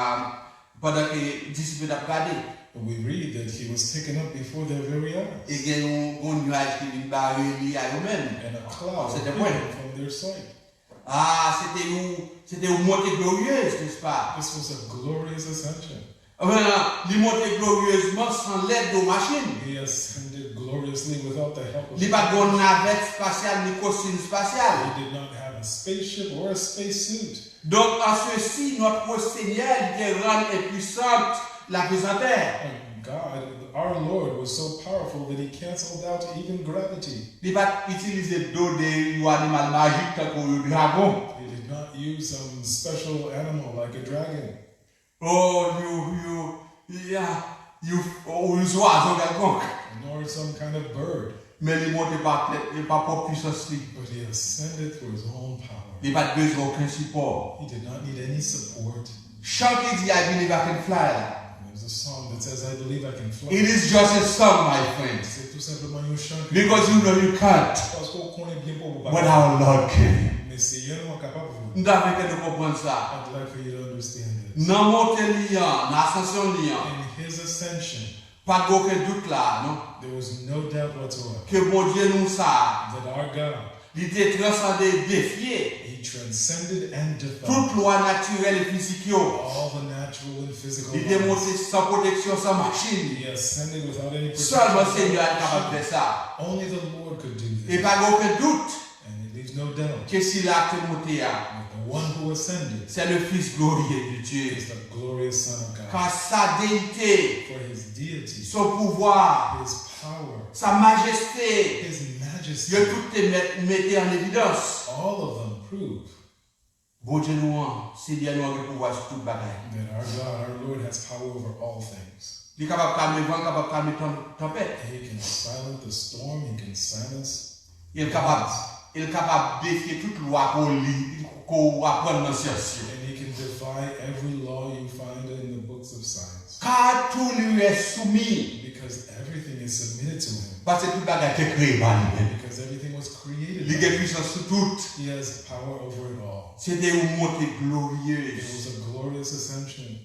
pandan ke disip yo t ap gade. we read that he was taken up before their very eyes, E gen yon, yon nyaj ki vin bare li a yo menm. And a cloud C'était hid moi. Him from their sight. Ah, se te yon, se te yon monte glorieuse, n'est-ce pas? This was a glorious ascension. Li monte glorieusement sans l'aide de machin. He ascended gloriously without the help of Li pa t gen navèt espasyal ni kostim espasyal. He did not have a spaceship or a spacesuit. Donc, en ceci, notre Seigneur, il te rend impuissante la pesanteur. And God, our Lord, was so powerful that he canceled out even gravity. Li pa t itilize do de yon animal majik tankou yon dragon. He did not use some special animal like a dragon. Oh, yon, yon, yon, yon, yon zwazo kèlkonk. Nor some kind of bird. Men li monte pa tèt, pa pwòp pwisans li. But he ascended through his own power. Li pa t bezwen okenn sipò. He did not need any support. Chan ki di, "I believe I can fly." There's a song that says, "I believe I can fly." It is just a song, my friend. Se tou senpleman yon chan. Because you know you can't. Paske w konnen byen pou ou pa. But our Lord can. Men Seyè nou an kapab pou. M ta vle ke nou konprann sa. I'd like for you to understand this. Nan monte li an, nan asansyon li an, In his ascension, pa t gen okenn dout la, non. There was no doubt whatsoever. Ke Bondye nou sa, That our God, li te transande, defye he transcended and defied tout lwa natirèl e fizik yo. All the natural and physical Li te laws. Monte san pwoteksyon, san machin. He ascended without any Sèlman protection. Senyè a kapab fè sa. Only the Lord could do E this. Pa gen okenn dout. And it leaves no doubt. Ke sila ki te monte a, The one who ascended c'est le Fils glorieux de Dieu. Is the glorious Son of God. Car sa déité, For his deity, son pouvoir, his power, sa majesté, his majesty, yo tout te mèt, mete an evidans. All of them prove Bondye nou an, Senyè nou an gen pouvwa sou tout bagay. That our God, our Lord, has power over all things. Li kapab kalme van, li kapab kalme tan- tanpèt. He can silence the storm, he can silence E l kapab, e l kapab defye tout lwa ke w li, ke w aprann nan syans yo. And he can defy every law you find in the books of science. Car tout lui est soumis. Because everything is submitted to him. Paske tout bagay te kreye pa li menm. Because everything was created Li by gen him. Pwisans sou tout. He has power over it all. Se te yon monte It glorieuse. Was a glorious ascension.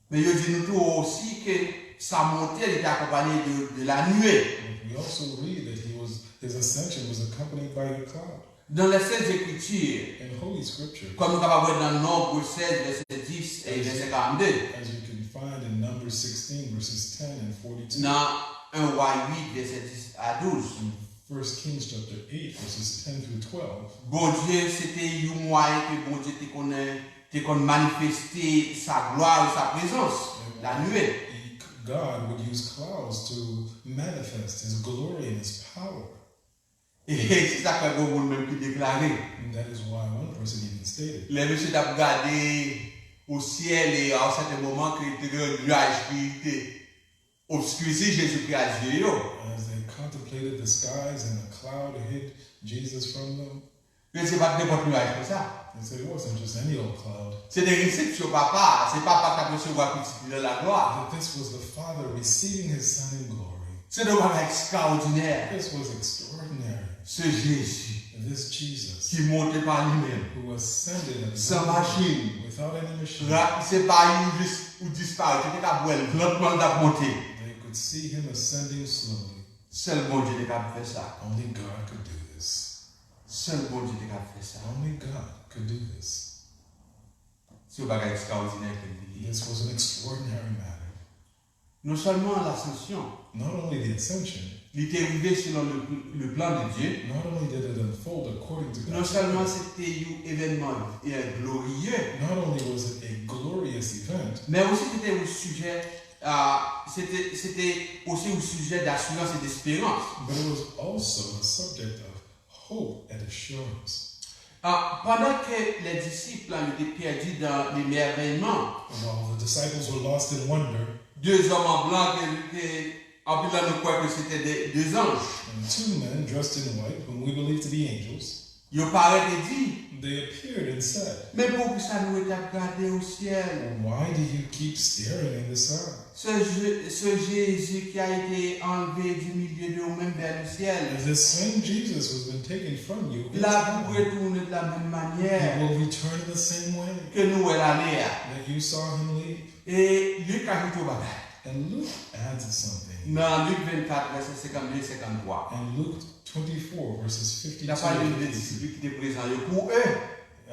Men yo di nou tou osi ke sa monte li te akonpanye de, de la nuée. But we also read that he was his ascension was accompanied by a cloud. Dans les Saintes Écritures, In Holy Scripture, kòm nou kapab wè nan Nonb sèz, vèsè dis e vèsè karannde, as you can find in Numbers sixteen, verses ten and forty-two, nan en Wa uit, vèsè dis a douz, in First Kings chapter eight, verses ten through twelve, Bondye, se te yon mwayen ke Bondye te konnen, te konn manifeste sa glwa e sa prezans, la nuée. God would use clouds to manifest his glory and his power. E se sa k fè gen moun menm ki deklare. And that is why one person even stated, Lè misye t ap gade o syèl e a yon sèten moman ke te gen yon nyaj ki te obskirisi Jezikri a zye yo. As they contemplated the skies and a cloud hid Jesus from them, Men se pa t nenpòt nyaj konsa. They said it wasn't just any old cloud. Se te resepsyon Papa a, se Papa k t ap resevwa Pitit li nan laglwa. That this was the Father receiving his Son in glory. Se te yon bagay ekstraòdinè. This was extraordinary. Se Jezi This Jesus ki monte pa li menm, who ascended at san machin. Without any machine. Ra- Se pa yon jis ou disparèt, ou te ka wè l lantman l t ap monte. They could see him ascending slowly. Sèl Bondye te ka fè sa. Only God could do this. Sèl Bondye te ka fè sa. Only God could do this. Se yon bagay ekstraòdinè ke li ye. This was an extraordinary matter. Non sèlman lasansyon, Not only the ascension, li te rive selon le, le plan de Dieu. Not only did it unfold according to Non God's sèlman plan, se te yon evènman, eh, glorye, Not only was it a glorious event, men osi se te yon sijè, ah, se te, se te osi yon sijè d'assurance et d'espérance. But it was also a subject of hope and assurance. Ah, pandan ke lè disip lan yo te pèdi nan lemèvèyman, While the disciples were lost in wonder, de zòm an blan ke, ke Anpil nan nou kwè ke se te de, de zanj. And two men dressed in white, whom we believe to be angels, Yo parèt e di, they appeared and said, Men poukisa nou rete ap gade o syèl? Why do you keep staring in the sky? Ce, Je- ce Jésus qui a été enlevé du milieu de vous-même vers le ciel, This same Jesus who's been taken from you, l ap retounen de la menm he manyè will return in the same way ke nou wè l ale a. that you saw him leave. E Lik ajoute yon bagay. And Luke adds something. Nan Lik vennkat, vèsè senkannde e senkanntwa. In Luke twenty-four, verses L ap pale de fifty-two, disip ki te prezan yo pou e.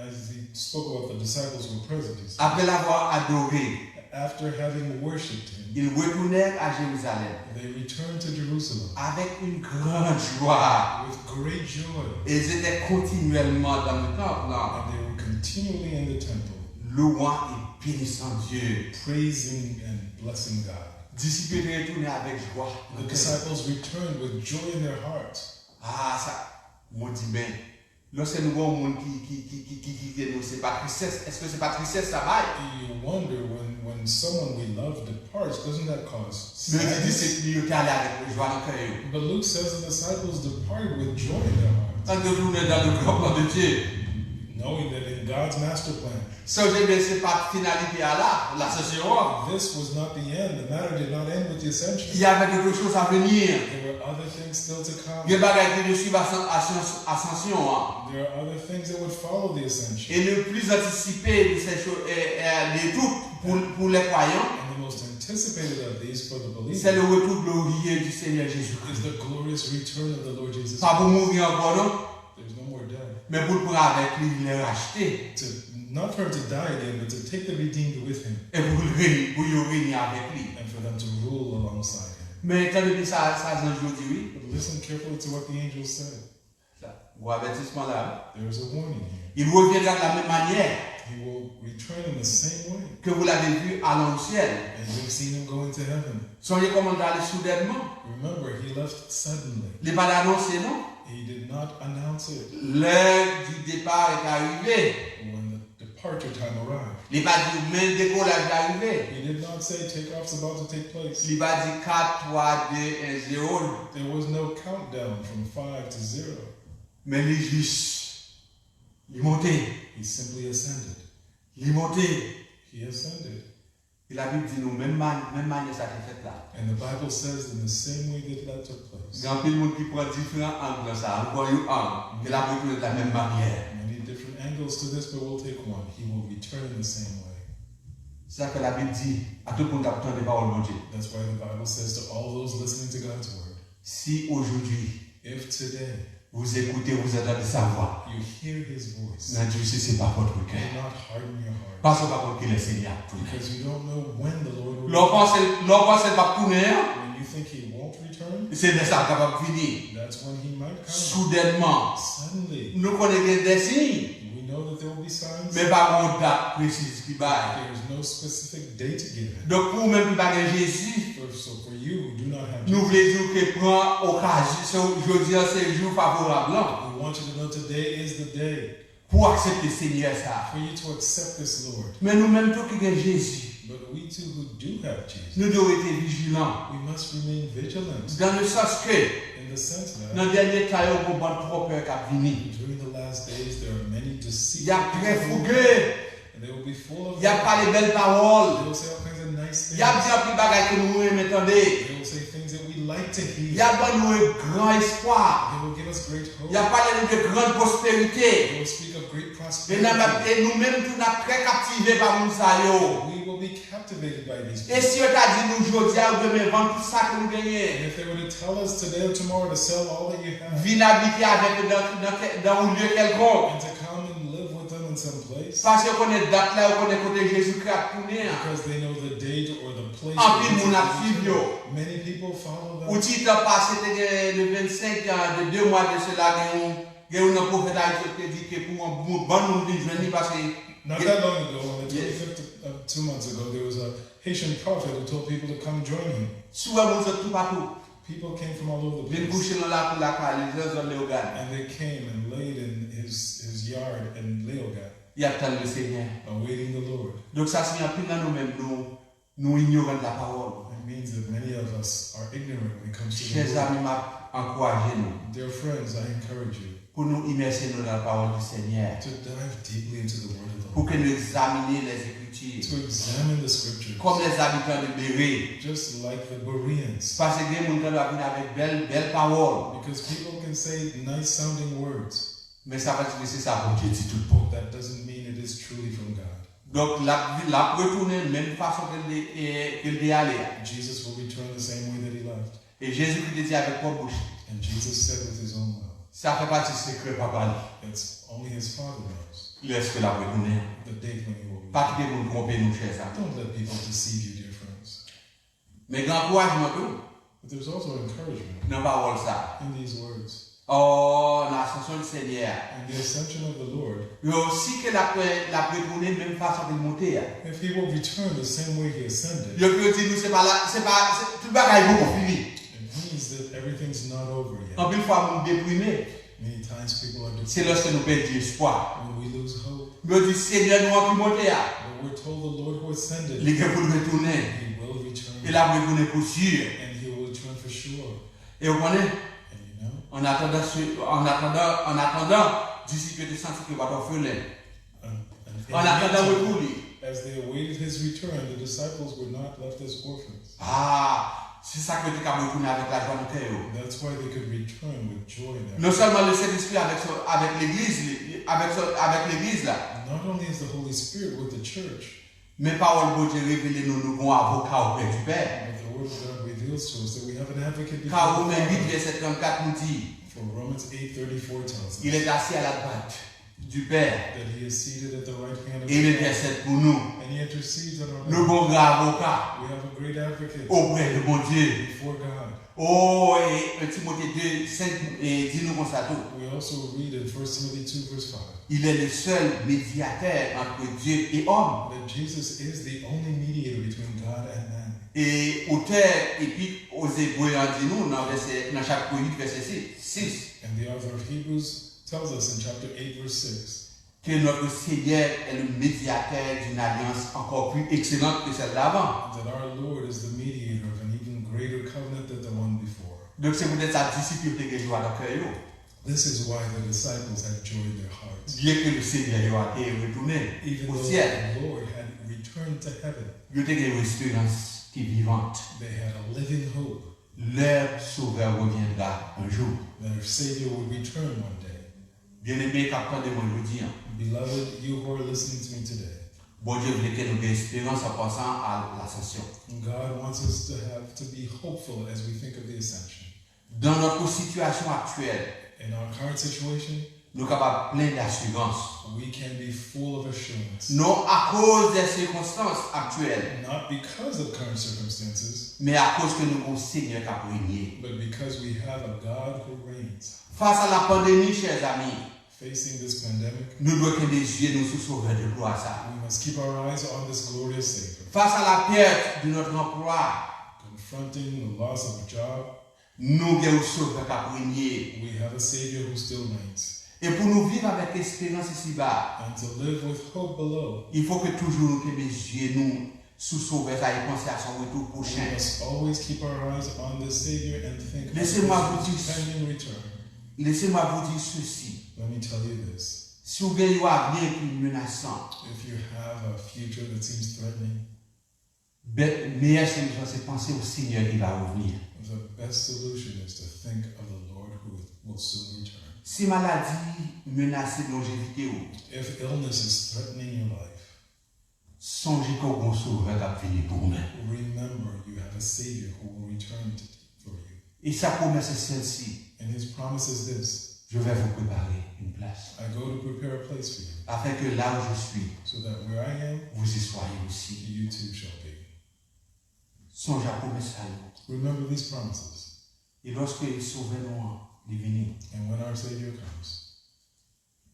As he spoke about the disciples who were present, he said, Après l'avoir adoré, after having worshipped him, ils retournèrent à Jérusalem they returned to Jerusalem avec une grande joie. With great joy. Et ils étaient continuellement dans le temple, And they were continually in the temple, louant et bénissant Dieu. Praising and blessing God. Disip yo te retounen avèk jwa. The disciples returned with joy in their hearts. Ah, sa, mwen di, men, lòske nou gen yon moun ki, ki, ki, ki, ki kite nou, se pa tristès. Èske se pa tristès sa bay? You wonder when, when someone we love departs, doesn't that cause Men yo di sadness? Disip li yo te ale avèk jwa nan kè yo. But Luke says the disciples departed with joy in their hearts, Tank yo tounen dans le grand plan de Dieu. Knowing that in God's master plan, Sonje byen, se pa finalite a la, lasansyon an. This was not the end. The matter did not end with the ascension. Il y avait d'autres choses à venir. There were other things still to come. Gen bagay ki te swiv asan- asan- asansyon an. There are other things that would follow the ascension. Et le plus anticipé de ces choses, euh, euh, de tout pour, pour les croyants, And the most anticipated of these for the believers c'est le retour glorieux du Seigneur Jésus-Christ. Is the glorious return of the Lord Jesus. Pas pour mourir encore, non. There's no more death. Men pou l pran avèk li lè rachte. To, not for him to die again, but to take the redeemed with him E pou l règne, pou yo règne avèk li. And for them to rule alongside him. Men tande byen sa, sa zanj yo di, wi. But listen carefully to what the angel said. Sa, gwo avètisman la. There is a warning here. Il reviendra de la même manière He will return in the same way que vous l'avez vu allant au ciel. As you've seen him going to heaven. Sonje kòman l t ale soudènman. Remember, he left suddenly. Li pa t anonse, non. He did not announce it. L'heure du départ est arrivée. When the departure time arrived. Li pa di, men dekolaj la rive. He did not say takeoff's about to take place. Li pa di kat, twa, de, en, zewo. There was no countdown from five to zero. Men li jis, li monte. He simply ascended. Li monte. He ascended. E Labib di nou, menm, man, menm manyè sa te fèt la. And the Bible says in the same way that that took place. Gen anpil moun ki pran diferan ang nan sa, ankò yon ang, ke l ap retounen de la menm manyè. Many different angles to this, but we'll take one. He will return in the same way. Se sa k fè Labib di a tout moun k ap tande pawòl Bondye. That's why the Bible says to all those listening to God's word, Si aujourd'hui, if today vous écoutez, vous entendez sa voix, you hear his voice, n'endurcissez pas votre do cœur. Not harden your heart. Paske w pa konn kilè Senyè a ap tounen. Because you don't know when the Lord will Lè w panse, lè w panse l p ap tounen an, When you think he won't return, se lè sa l kapab vini. That's when he might come. Soudènman, Suddenly, nou konnen gen de siy, we know that there will be signs. Men pa gen yon dat presiz ki bay. There is no specific date given. Donk, pou ou menm ki pa gen Jezi, For, so for you who do not have nou Jesus, vle di w ke pran okazyon, se, jodi an se jou favorab lan we want you to know today is the day pou w aksepte Senyè sa. For you to accept this Lord. Men nou menm tou ki gen Jezi, But we too who do have Jesus, nou dwe rete vijilan. We must remain vigilant. Dans le sens que, In the sense that, nan dènye tan yo, gen yon bann twonpè k ap vini. During the last days, there are many deceitful Y ap trè people, fouge. And they will be full of Y ap pale bèl pawòl. They will say all kinds of nice things. Y ap di anpil bagay ke nou renmen tande. They will say things that we like to hear. Y ap ban nou yon gran espwa. They will give us great hope. Y ap pale nou de gran pwosperite. They will speak of great E n ap, prosperity. E nou menm tou, n ap trè kaptive pa moun sa yo. We will be captivated by these E people. Si yo ta di nou jodi a ou demen vann tout sa ke nou genyen, And if they were to tell us today or tomorrow to sell all that you have, vin abite avèk yo nan, nan, nan yon lye kèlkonk. And to come and live with them in some place, Paske yo konnen dat la, yo konnen kote Jezikri ap tounen an. Because they know the date or the place. Anpil moun ap swiv yo. Many people follow them. Yon ti tan pase, te gen le vennsenk, de de mwa de sela, gen yon, gen yon nan pwofèt Ayiti yo te di ke pou yon moun, bann moun vin jwenn li paske Not that long ago, on the twenty-fifth of two months ago, there was a Haitian prophet who told people to come join him. Si w wè moun sot toupatou. People came from all over the Vin place. Kouche nan lakou lakay li, zòn Leyogàn. And they came and laid in his, his yard in Leogâd, Y ap tann le Senyè. Awaiting the Lord. Donk sa siyen anpil nan nou menm, nou, nou inyoran de la pawòl. means that many of us are ignorant when it comes to the Chè word. Zami, m ap ankouraje nou Dear friends, I encourage you pou nou imèse nou nan pawòl di Senyè a. To dive deeply into the word of the Pou ke Lord. Nou egzamine Lèzekriti. To examine the scriptures. Kòm lèzabitan de Bere. Just like the Bereans. Paske gen moun ki ap vin avèk bèl, bèl pawòl. Because people can say nice sounding words. Men sa pa vle di se sa Bondye di tout bon. That doesn't mean it is truly from God. Donk, l ap, l ap retounen menm fason ke l te, e, ke l te ale a. Jesus will return the same way that he left. E Jezikri te di avèk pwòp bouch li. And Jesus said with his own mouth, Sa fè pati sekrè papa li. It's only his Father knows Lèske l ap retounen. The date when he will return. Pa kite moun twonpe nou, chè Zami. Don't let people deceive you, dear friends. Men gen ankourajman tou. But there's also encouragement Nan pawòl sa. In these words. Oh, nan asansyon di Senyè a. And the ascension of the Lord, Yo, si ke l ap, l ap retounen menm fason ke l monte a. If he will return the same way he ascended, Yo, yo di nou se pa la, se pa, se, tout bagay poko fini. It means that everything's not over yet. Anpil fwa moun deprime. Many times people are Se depressed lòske nou pèdi espwa. When we lose hope. Yo di Senyè nou an ki monte a. But we're told the Lord who ascended, Li gen pou l retounen. He will return. E l ap retounen pou si. And he will return for sure. E w konnen, And you know, an atandan, se- an atandan, an atandan, disip yo te santi ke yo pa t òfelen. an, an, An atandan retou li. As they awaited his return, the disciples were not left as orphans. Ah, se sa ke yo te ka retounen avèk lajwa nan kè yo. That's why they could return with joy in their Non sèlman Lesentespri avèk, avèk legliz li, avèk, avèk legliz la. Not only is the Holy Spirit with the church, Men pawòl Bondye revele nou, nou gon avoka oprè di Pè. But the word of God reveals to us that we have an advocate before Ka the Women Father. Uit vèsè trannkat nou di, For Romans eight thirty-four tells us Il est assis à la droite du Père that he is seated at the right hand of et il the intercède pour nous. And he intercedes on our Nou behalf. Gon gran avoka We have a great advocate oprè de Bondye. Before God. Oh, et un Timothée deux cinq di nou konsa tou. We also read in First Timothy two verse five. Il est le seul médiateur entre Dieu et homme. That Jesus is the only mediator between God and man. E otè Epit aux Hébreux an di nou nan vèsè, nan chapit uit vèsè sis, And the author of Hebrews tells us in chapter eight verse six que notre Seigneur est le médiateur d'une alliance encore plus excellente que celle d'avant. That our Lord is the mediator of an even greater covenant than the one before. Donk se poutèt sa disip yo te gen jwa nan kè yo. This is why the disciples had joy in their hearts. Byen ke Senyè yo a te retounen Even o though syèl, the Lord had returned to heaven, yo te gen yon esperans ki vivant. They had a living hope Leur Sauveur reviendra un jour. That our Savior would return one day. Byeneme k ap tande mwen jodi an, Beloved, you who are listening to me today, Bondye vle ke nou gen esperans an pansan a Lasansyon. God wants us to have to be hopeful as we think of the ascension. Dans notre situation actuelle, In our current situation, nou kapab plen d'asirans. We can be full of assurance. Non akoz de sikonstans aktyèl, Not because of current circumstances, men akoz ke nou gon Senyè k ap renye. But because we have a God who reigns. Fas a la pandemi, chè zami, Facing this pandemic, nou dwe kenbe zye nou sou Sovè de glwa sa. We must keep our eyes on this glorious Savior. Fas a la pèt de notre anplwa, Confronting the loss of a job, nou gen yon Sovè k ap renye. We have a Savior who still reigns. E pou nou viv avèk esperans isiba, And to live with hope below, il faut que toujou nou kenbe zye nou sou Sovè sa e panse a son retou We pwochen. Must always keep our eyes on this Savior and think of Laissez-moi vous His dire- pending return. Laissez-moi vous dire ceci. Let me tell you this. Si w gen yon avni ki menasan, If you have a future that seems threatening, bè- meyè solisyon se panse o Senyè ki va revni. The best solution is to think of the Lord who will soon return. Si maladi menase lonjevite w, If illness is threatening your life, sonje ke w gon Sovè k ap vini pou ou menm. Remember you have a Savior who will return to, for you. E sa pwomès esansyèl si, And His promise is this: Je vais vous préparer une place, I go to prepare a place for you, afin que là où je suis, so that where I am, vous y soyez aussi. You too shall be. Sonje a pwomès sa yo. Remember these promises. E lòske Sovè nou an li vini, And when our Savior comes,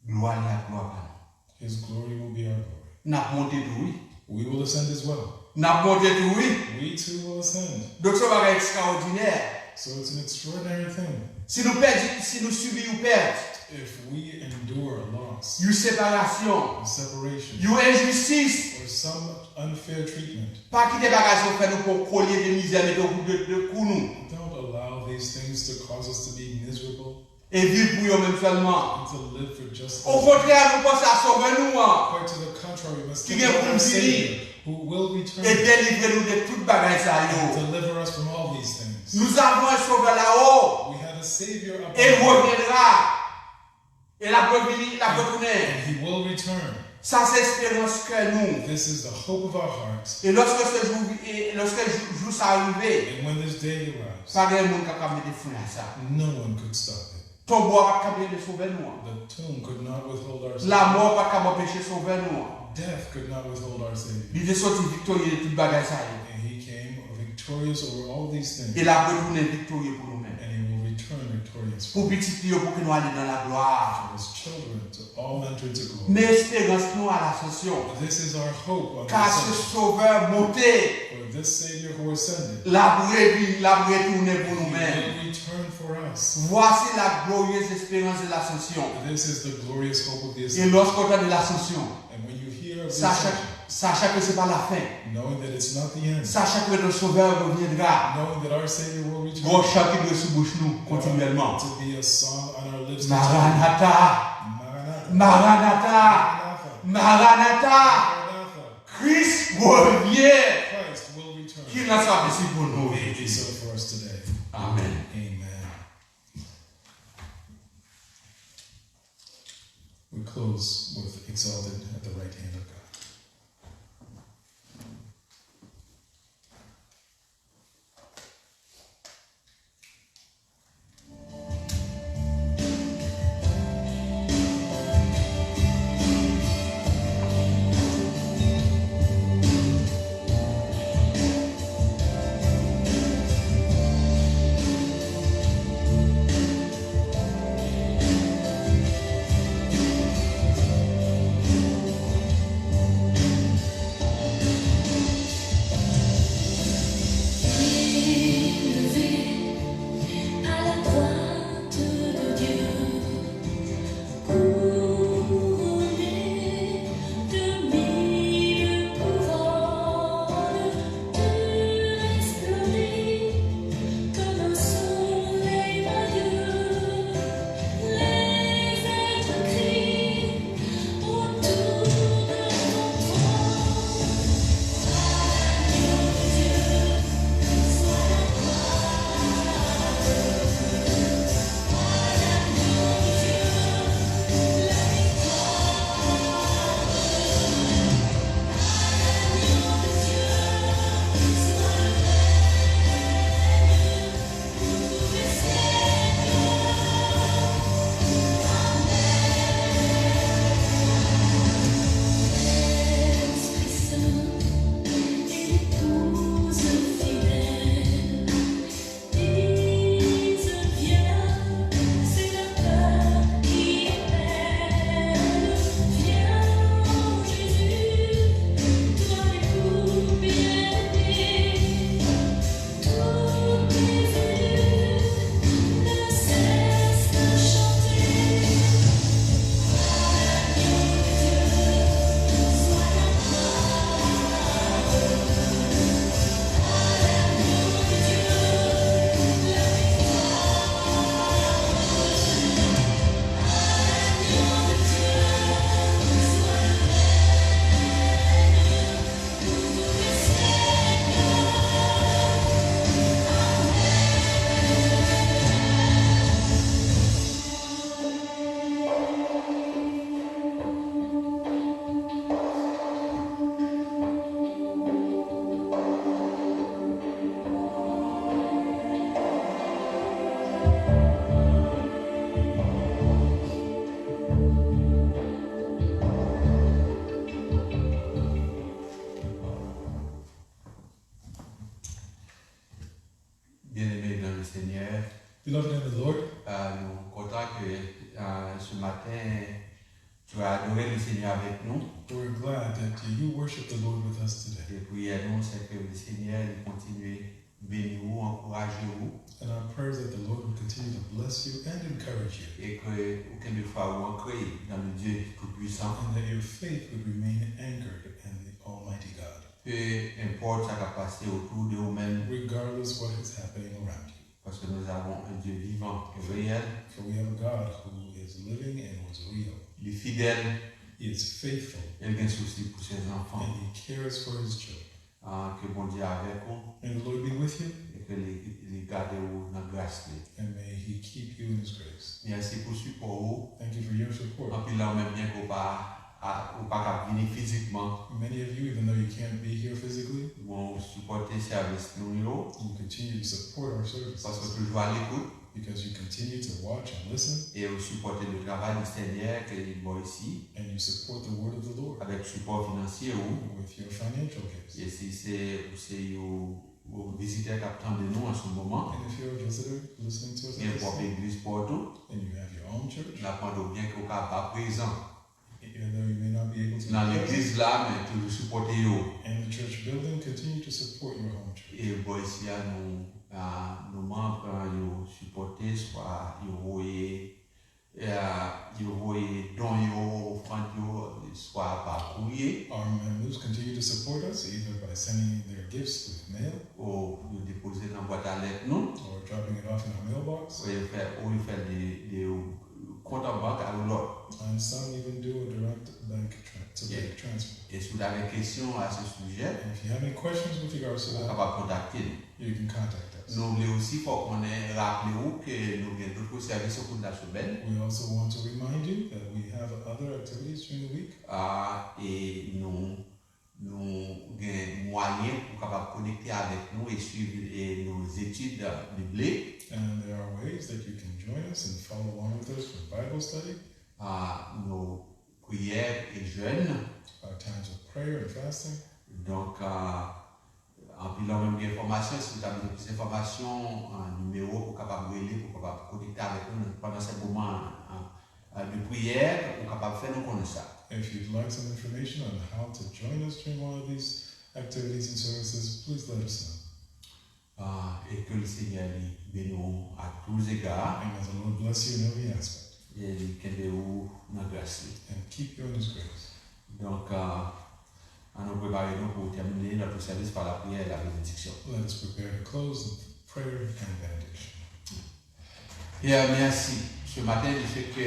glwa li ap glwa pa nou. His glory will be our glory. N ap monte tou, wi. We will ascend as well. N ap monte tou, wi. We too will ascend. Donk, se yon bagay ekstraòdinè. So it's an extraordinary thing. Si nou pèdi, si nou sibi yon pèt, If we endure a loss, yon separasyon, a separation, yon enjistis, or some unfair treatment. Pa kite bagay sa yo fè nou pran kolye de mizè mete w pou de, de kou nou. Don't allow these things to cause us to be miserable E viv pou yo menm sèlman. and to live for just O those. Kontrè, nou panse a Sovè nou an, Quite to the contrary, we must Ki think gen about pou our l vini. Savior, who will return E delivre nou de tout bagay sa yo. and deliver us from all these things. Nous avons un Sauveur là-haut. We have a Savior up E l above, reviendra. E l ap revini, l ap retounen. and He will return. Sa se esperans kè nou. This is the hope of our hearts. E lòske se jou, e lòske jou, jou sa rive, And when this day arrives, pa gen moun k ap ka mete fren a sa. No one could stop it. Tonbo a pa t ka kenbe Sovè nou an. The tomb could not withhold our Lanmò Savior. Pa t ka anpeche Sovè nou an. Death could not withhold our Savior. Li te soti viktorye de tout bagay sa yo. And He came victorious over all these things. E l ap retounen viktorye pou nou menm. And He will return victorious Pou pitit li yo, pou ke nou ale nan laglwa. For His children to all enter into glory. Men esperans nou a lasansyon. This is our hope on Ka this se earth. Sovè monte, For this Savior who ascended, l ap revini, l ap retounen pou nou He menm. Will return for us. Voici la glorieuse espérance de l'ascension. This is the glorious hope of the E ascension. Lòske w tande lasansyon, And when you hear of the Sachant, ascension, sachant que ce n'est pas la fin. Knowing that it's not the end, Sachant que notre Sauveur reviendra. Knowing that our Savior will return, Gon chan ki dwe sou bouch nou kontinyèlman. To be a song on our lips. Maranatha! Maranatha. Maranatha! Maranatha. Maranatha! Maranatha. Kris revyen! Christ will return. Ki nan sa pesi pou nou May it be jodi. So for us today. Amen. Amen. We close with exalted at the right hand of God. Byeneme nan le Senyè, Beloved in the Lord, euh, nou kontan ke euh, ce matin tu as adoré le Seigneur avec nous. We're glad that you worship the Lord with us today. E priyè nou se ke le Senyè li kontinye beni ou, ankouraje ou, And our prayer is that the Lord would continue to bless you and encourage you, e ke ou kenbe fwa ou ankre dans le Dieu Tout-Puissant. And that your faith would remain anchored in the Almighty Peu importe sa k ap pase otou de ou menm, regardless what is happening around you. Parce que nous avons un Dieu vivant et réel. For we have a God who is living and was real. Li fidèl, He is faithful e l gen sousi pou ses enfants. And he cares for his children. Ah, ke Bondye avèk ou And the Lord be with you e ke li, li gade ou nan gras li. and may he keep you in his grace. Mèsi pou sipò ou. Thank you for your support. Anpil nan ou menm byen ke ou pa, a, ou pa kab vini fizikman, Many of you, even though you can't be here physically, bon, ou sipòte sèvis nou yo, you continue to support our services paske ou toujou alekout because you continue to watch and listen e ou sipòte le travay di Senyè ke li ba w isi, and you support the word of the Lord avèk sipò finansye ou. with your financial gifts. E si se ou se yon, yon vizitè k ap tande nou an se moman, And if you're a visitor listening to us at gen this pwòp time, legliz pa w tou, and you have your own church, n ap mande w byen ke w ka pa prezan even though you may not be able to nan be present legliz la, men toujou sipòte yo. in the church building, continue to support your home church. E bò isi a nou, a, nou manm, a, yo sipòte, swa yo voye, a, yo voye don yo, ofrann yo, swa pa kourye, Our members continue to support us either by sending their gifts through mail o yo depoze nan bwat a lèt nou, or dropping it off in our mailbox. o yo fè, o yo fè de, de kont an bank a yon lòt. And some even do a direct bank tra- to bank transfer. E si w ta gen kesyon a se sijè, And if you have any questions with regards to ou that, kapab kontakte nou. you can contact us. Nou vle osi fè w konnen, raple w ke nou gen dòt sèvis okou de la semèn. We also want to remind you that we have other activities during the week. A, e nou, nou gen mwayen pou w kapab konekte avèk nou e swiv e nou etid biblik. And there are ways that you can join us and follow along with us for Bible study, A, nou priyè e jèn. Our times of prayer and fasting. Donk, a, anpil nan menm gen enfòmasyon, si w ta bezwen plis enfòmasyon, a, nimewo pou w kapab rele, pou w kapab konekte avèk nou pandan se moman, a, a, de priyè, ou kapab fè nou konnen sa. If you'd like some information on how to join us during one of these activities and services, please let us know. A, e ke le Senyè li beni w a tous égards. And may the Lord bless you in every aspect E li kenbe w nan gras li. And keep you in His grace. Donk, a, an nou prepare nou pou tèmine notre service par la prière et la bénédiction. Let us prepare to close with prayer and benediction. Pè, mèsi ce matin du fait que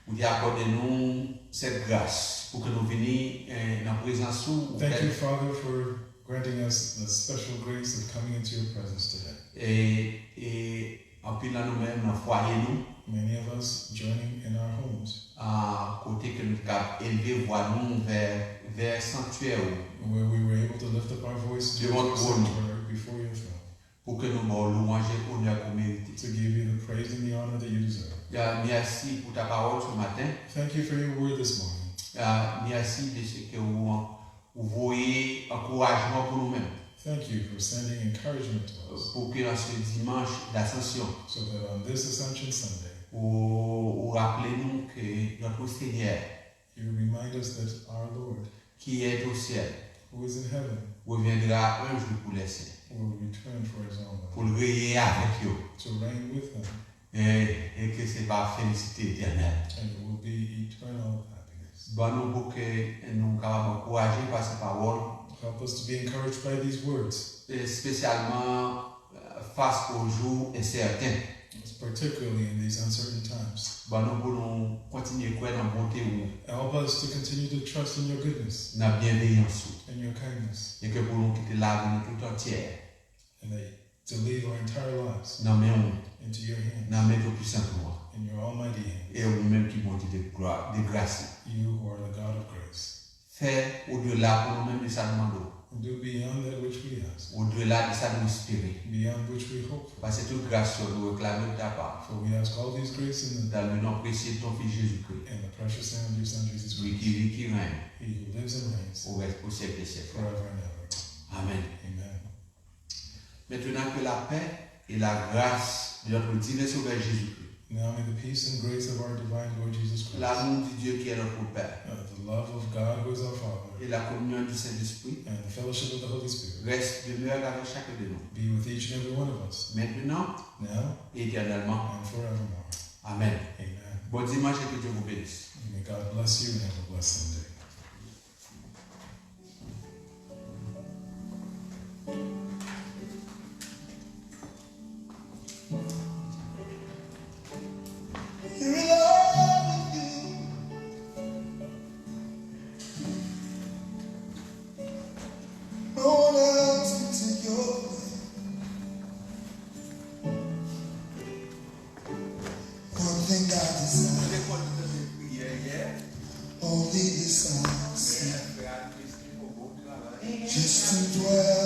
ou te akòde nou cette grâce pou ke nou vini, eh, nan prezans ou. Thank you, Father, for granting us the special grace of coming into your presence today. E, e anpil nan nou menm nan fwaye nou, Many of us joining in our homes, a, kote ke nou te kab elve vwa nou vè, vè sanktyè ou, where we were able to lift up our voice to Devan your twòn. Sanctuary before your throne, pou ke nou ba w lwanj e onè ke w merite. To give you the praise and the honor that you deserve. Ya, mèsi pou ta pawòl ce matin. Thank you for your word this morning. Ya, mèsi de ce que ou, ou voye ankourajman pou nou menm. Thank you for sending encouragement to us. Pou ke an ce dimanche d'Ascension, So that on this Ascension Sunday, ou, ou raple nou ke notre Seigneur, you remind us that our Lord, qui est au ciel, who is in heaven, reviendra un jour pour les saints, will return for his own, pou l reye avèk yo. To reign with him, E, e ke se pa félicité Éternel. And it will be eternal happiness. Ban nou pou ke nou kapab ankouraje pa sa pawòl, Help us to be encouraged by these words, espesyalman, eh, face aux jours incertains. particularly in these uncertain times. Ban nou pou nou kontinye kwè nan bonte ou, Help us to continue to trust in your goodness nan byenveyans ou, and your kindness, e ke pou nou kite lavi nou tout antyè and that to leave our entire lives nan men ou, into your hands, nan men Toupisan ou an. In your almighty hands. E ou menm ki Bondye de glwa, de gras. You who are the God of grace. Fè odela pou nou menm de sa nou mande w. Do beyond that which we ask, Odela de sa nou espere. Beyond which we hope for. Pase tout gras yo nou reklame de ta pa. For we ask all these graces in the, Dans le nom précieux de ton Fils Jésus-Christ. In the precious name of your Son Jesus Lui Christ. Qui vit, qui règne He who lives and reigns au reste au siècle des siècles. Forever and ever. Amen. Amen. Maintenant que la paix et la grâce de notre divin Sauveur Jésus-Christ, Now may the peace and grace of our divine Lord Jesus Christ, l'amour du Dieu qui est notre Père uh, the love of God who is our Father, et la communion du Saint-Esprit and the fellowship of the Holy Spirit reste, demeure avec chacun de nous, be with each and every one of us, maintenant now et éternellement. And forevermore. Amen. Amen. Bon dimanche et que Dieu vous bénisse. May God bless you and have a blessed Sunday. Justin Twelve.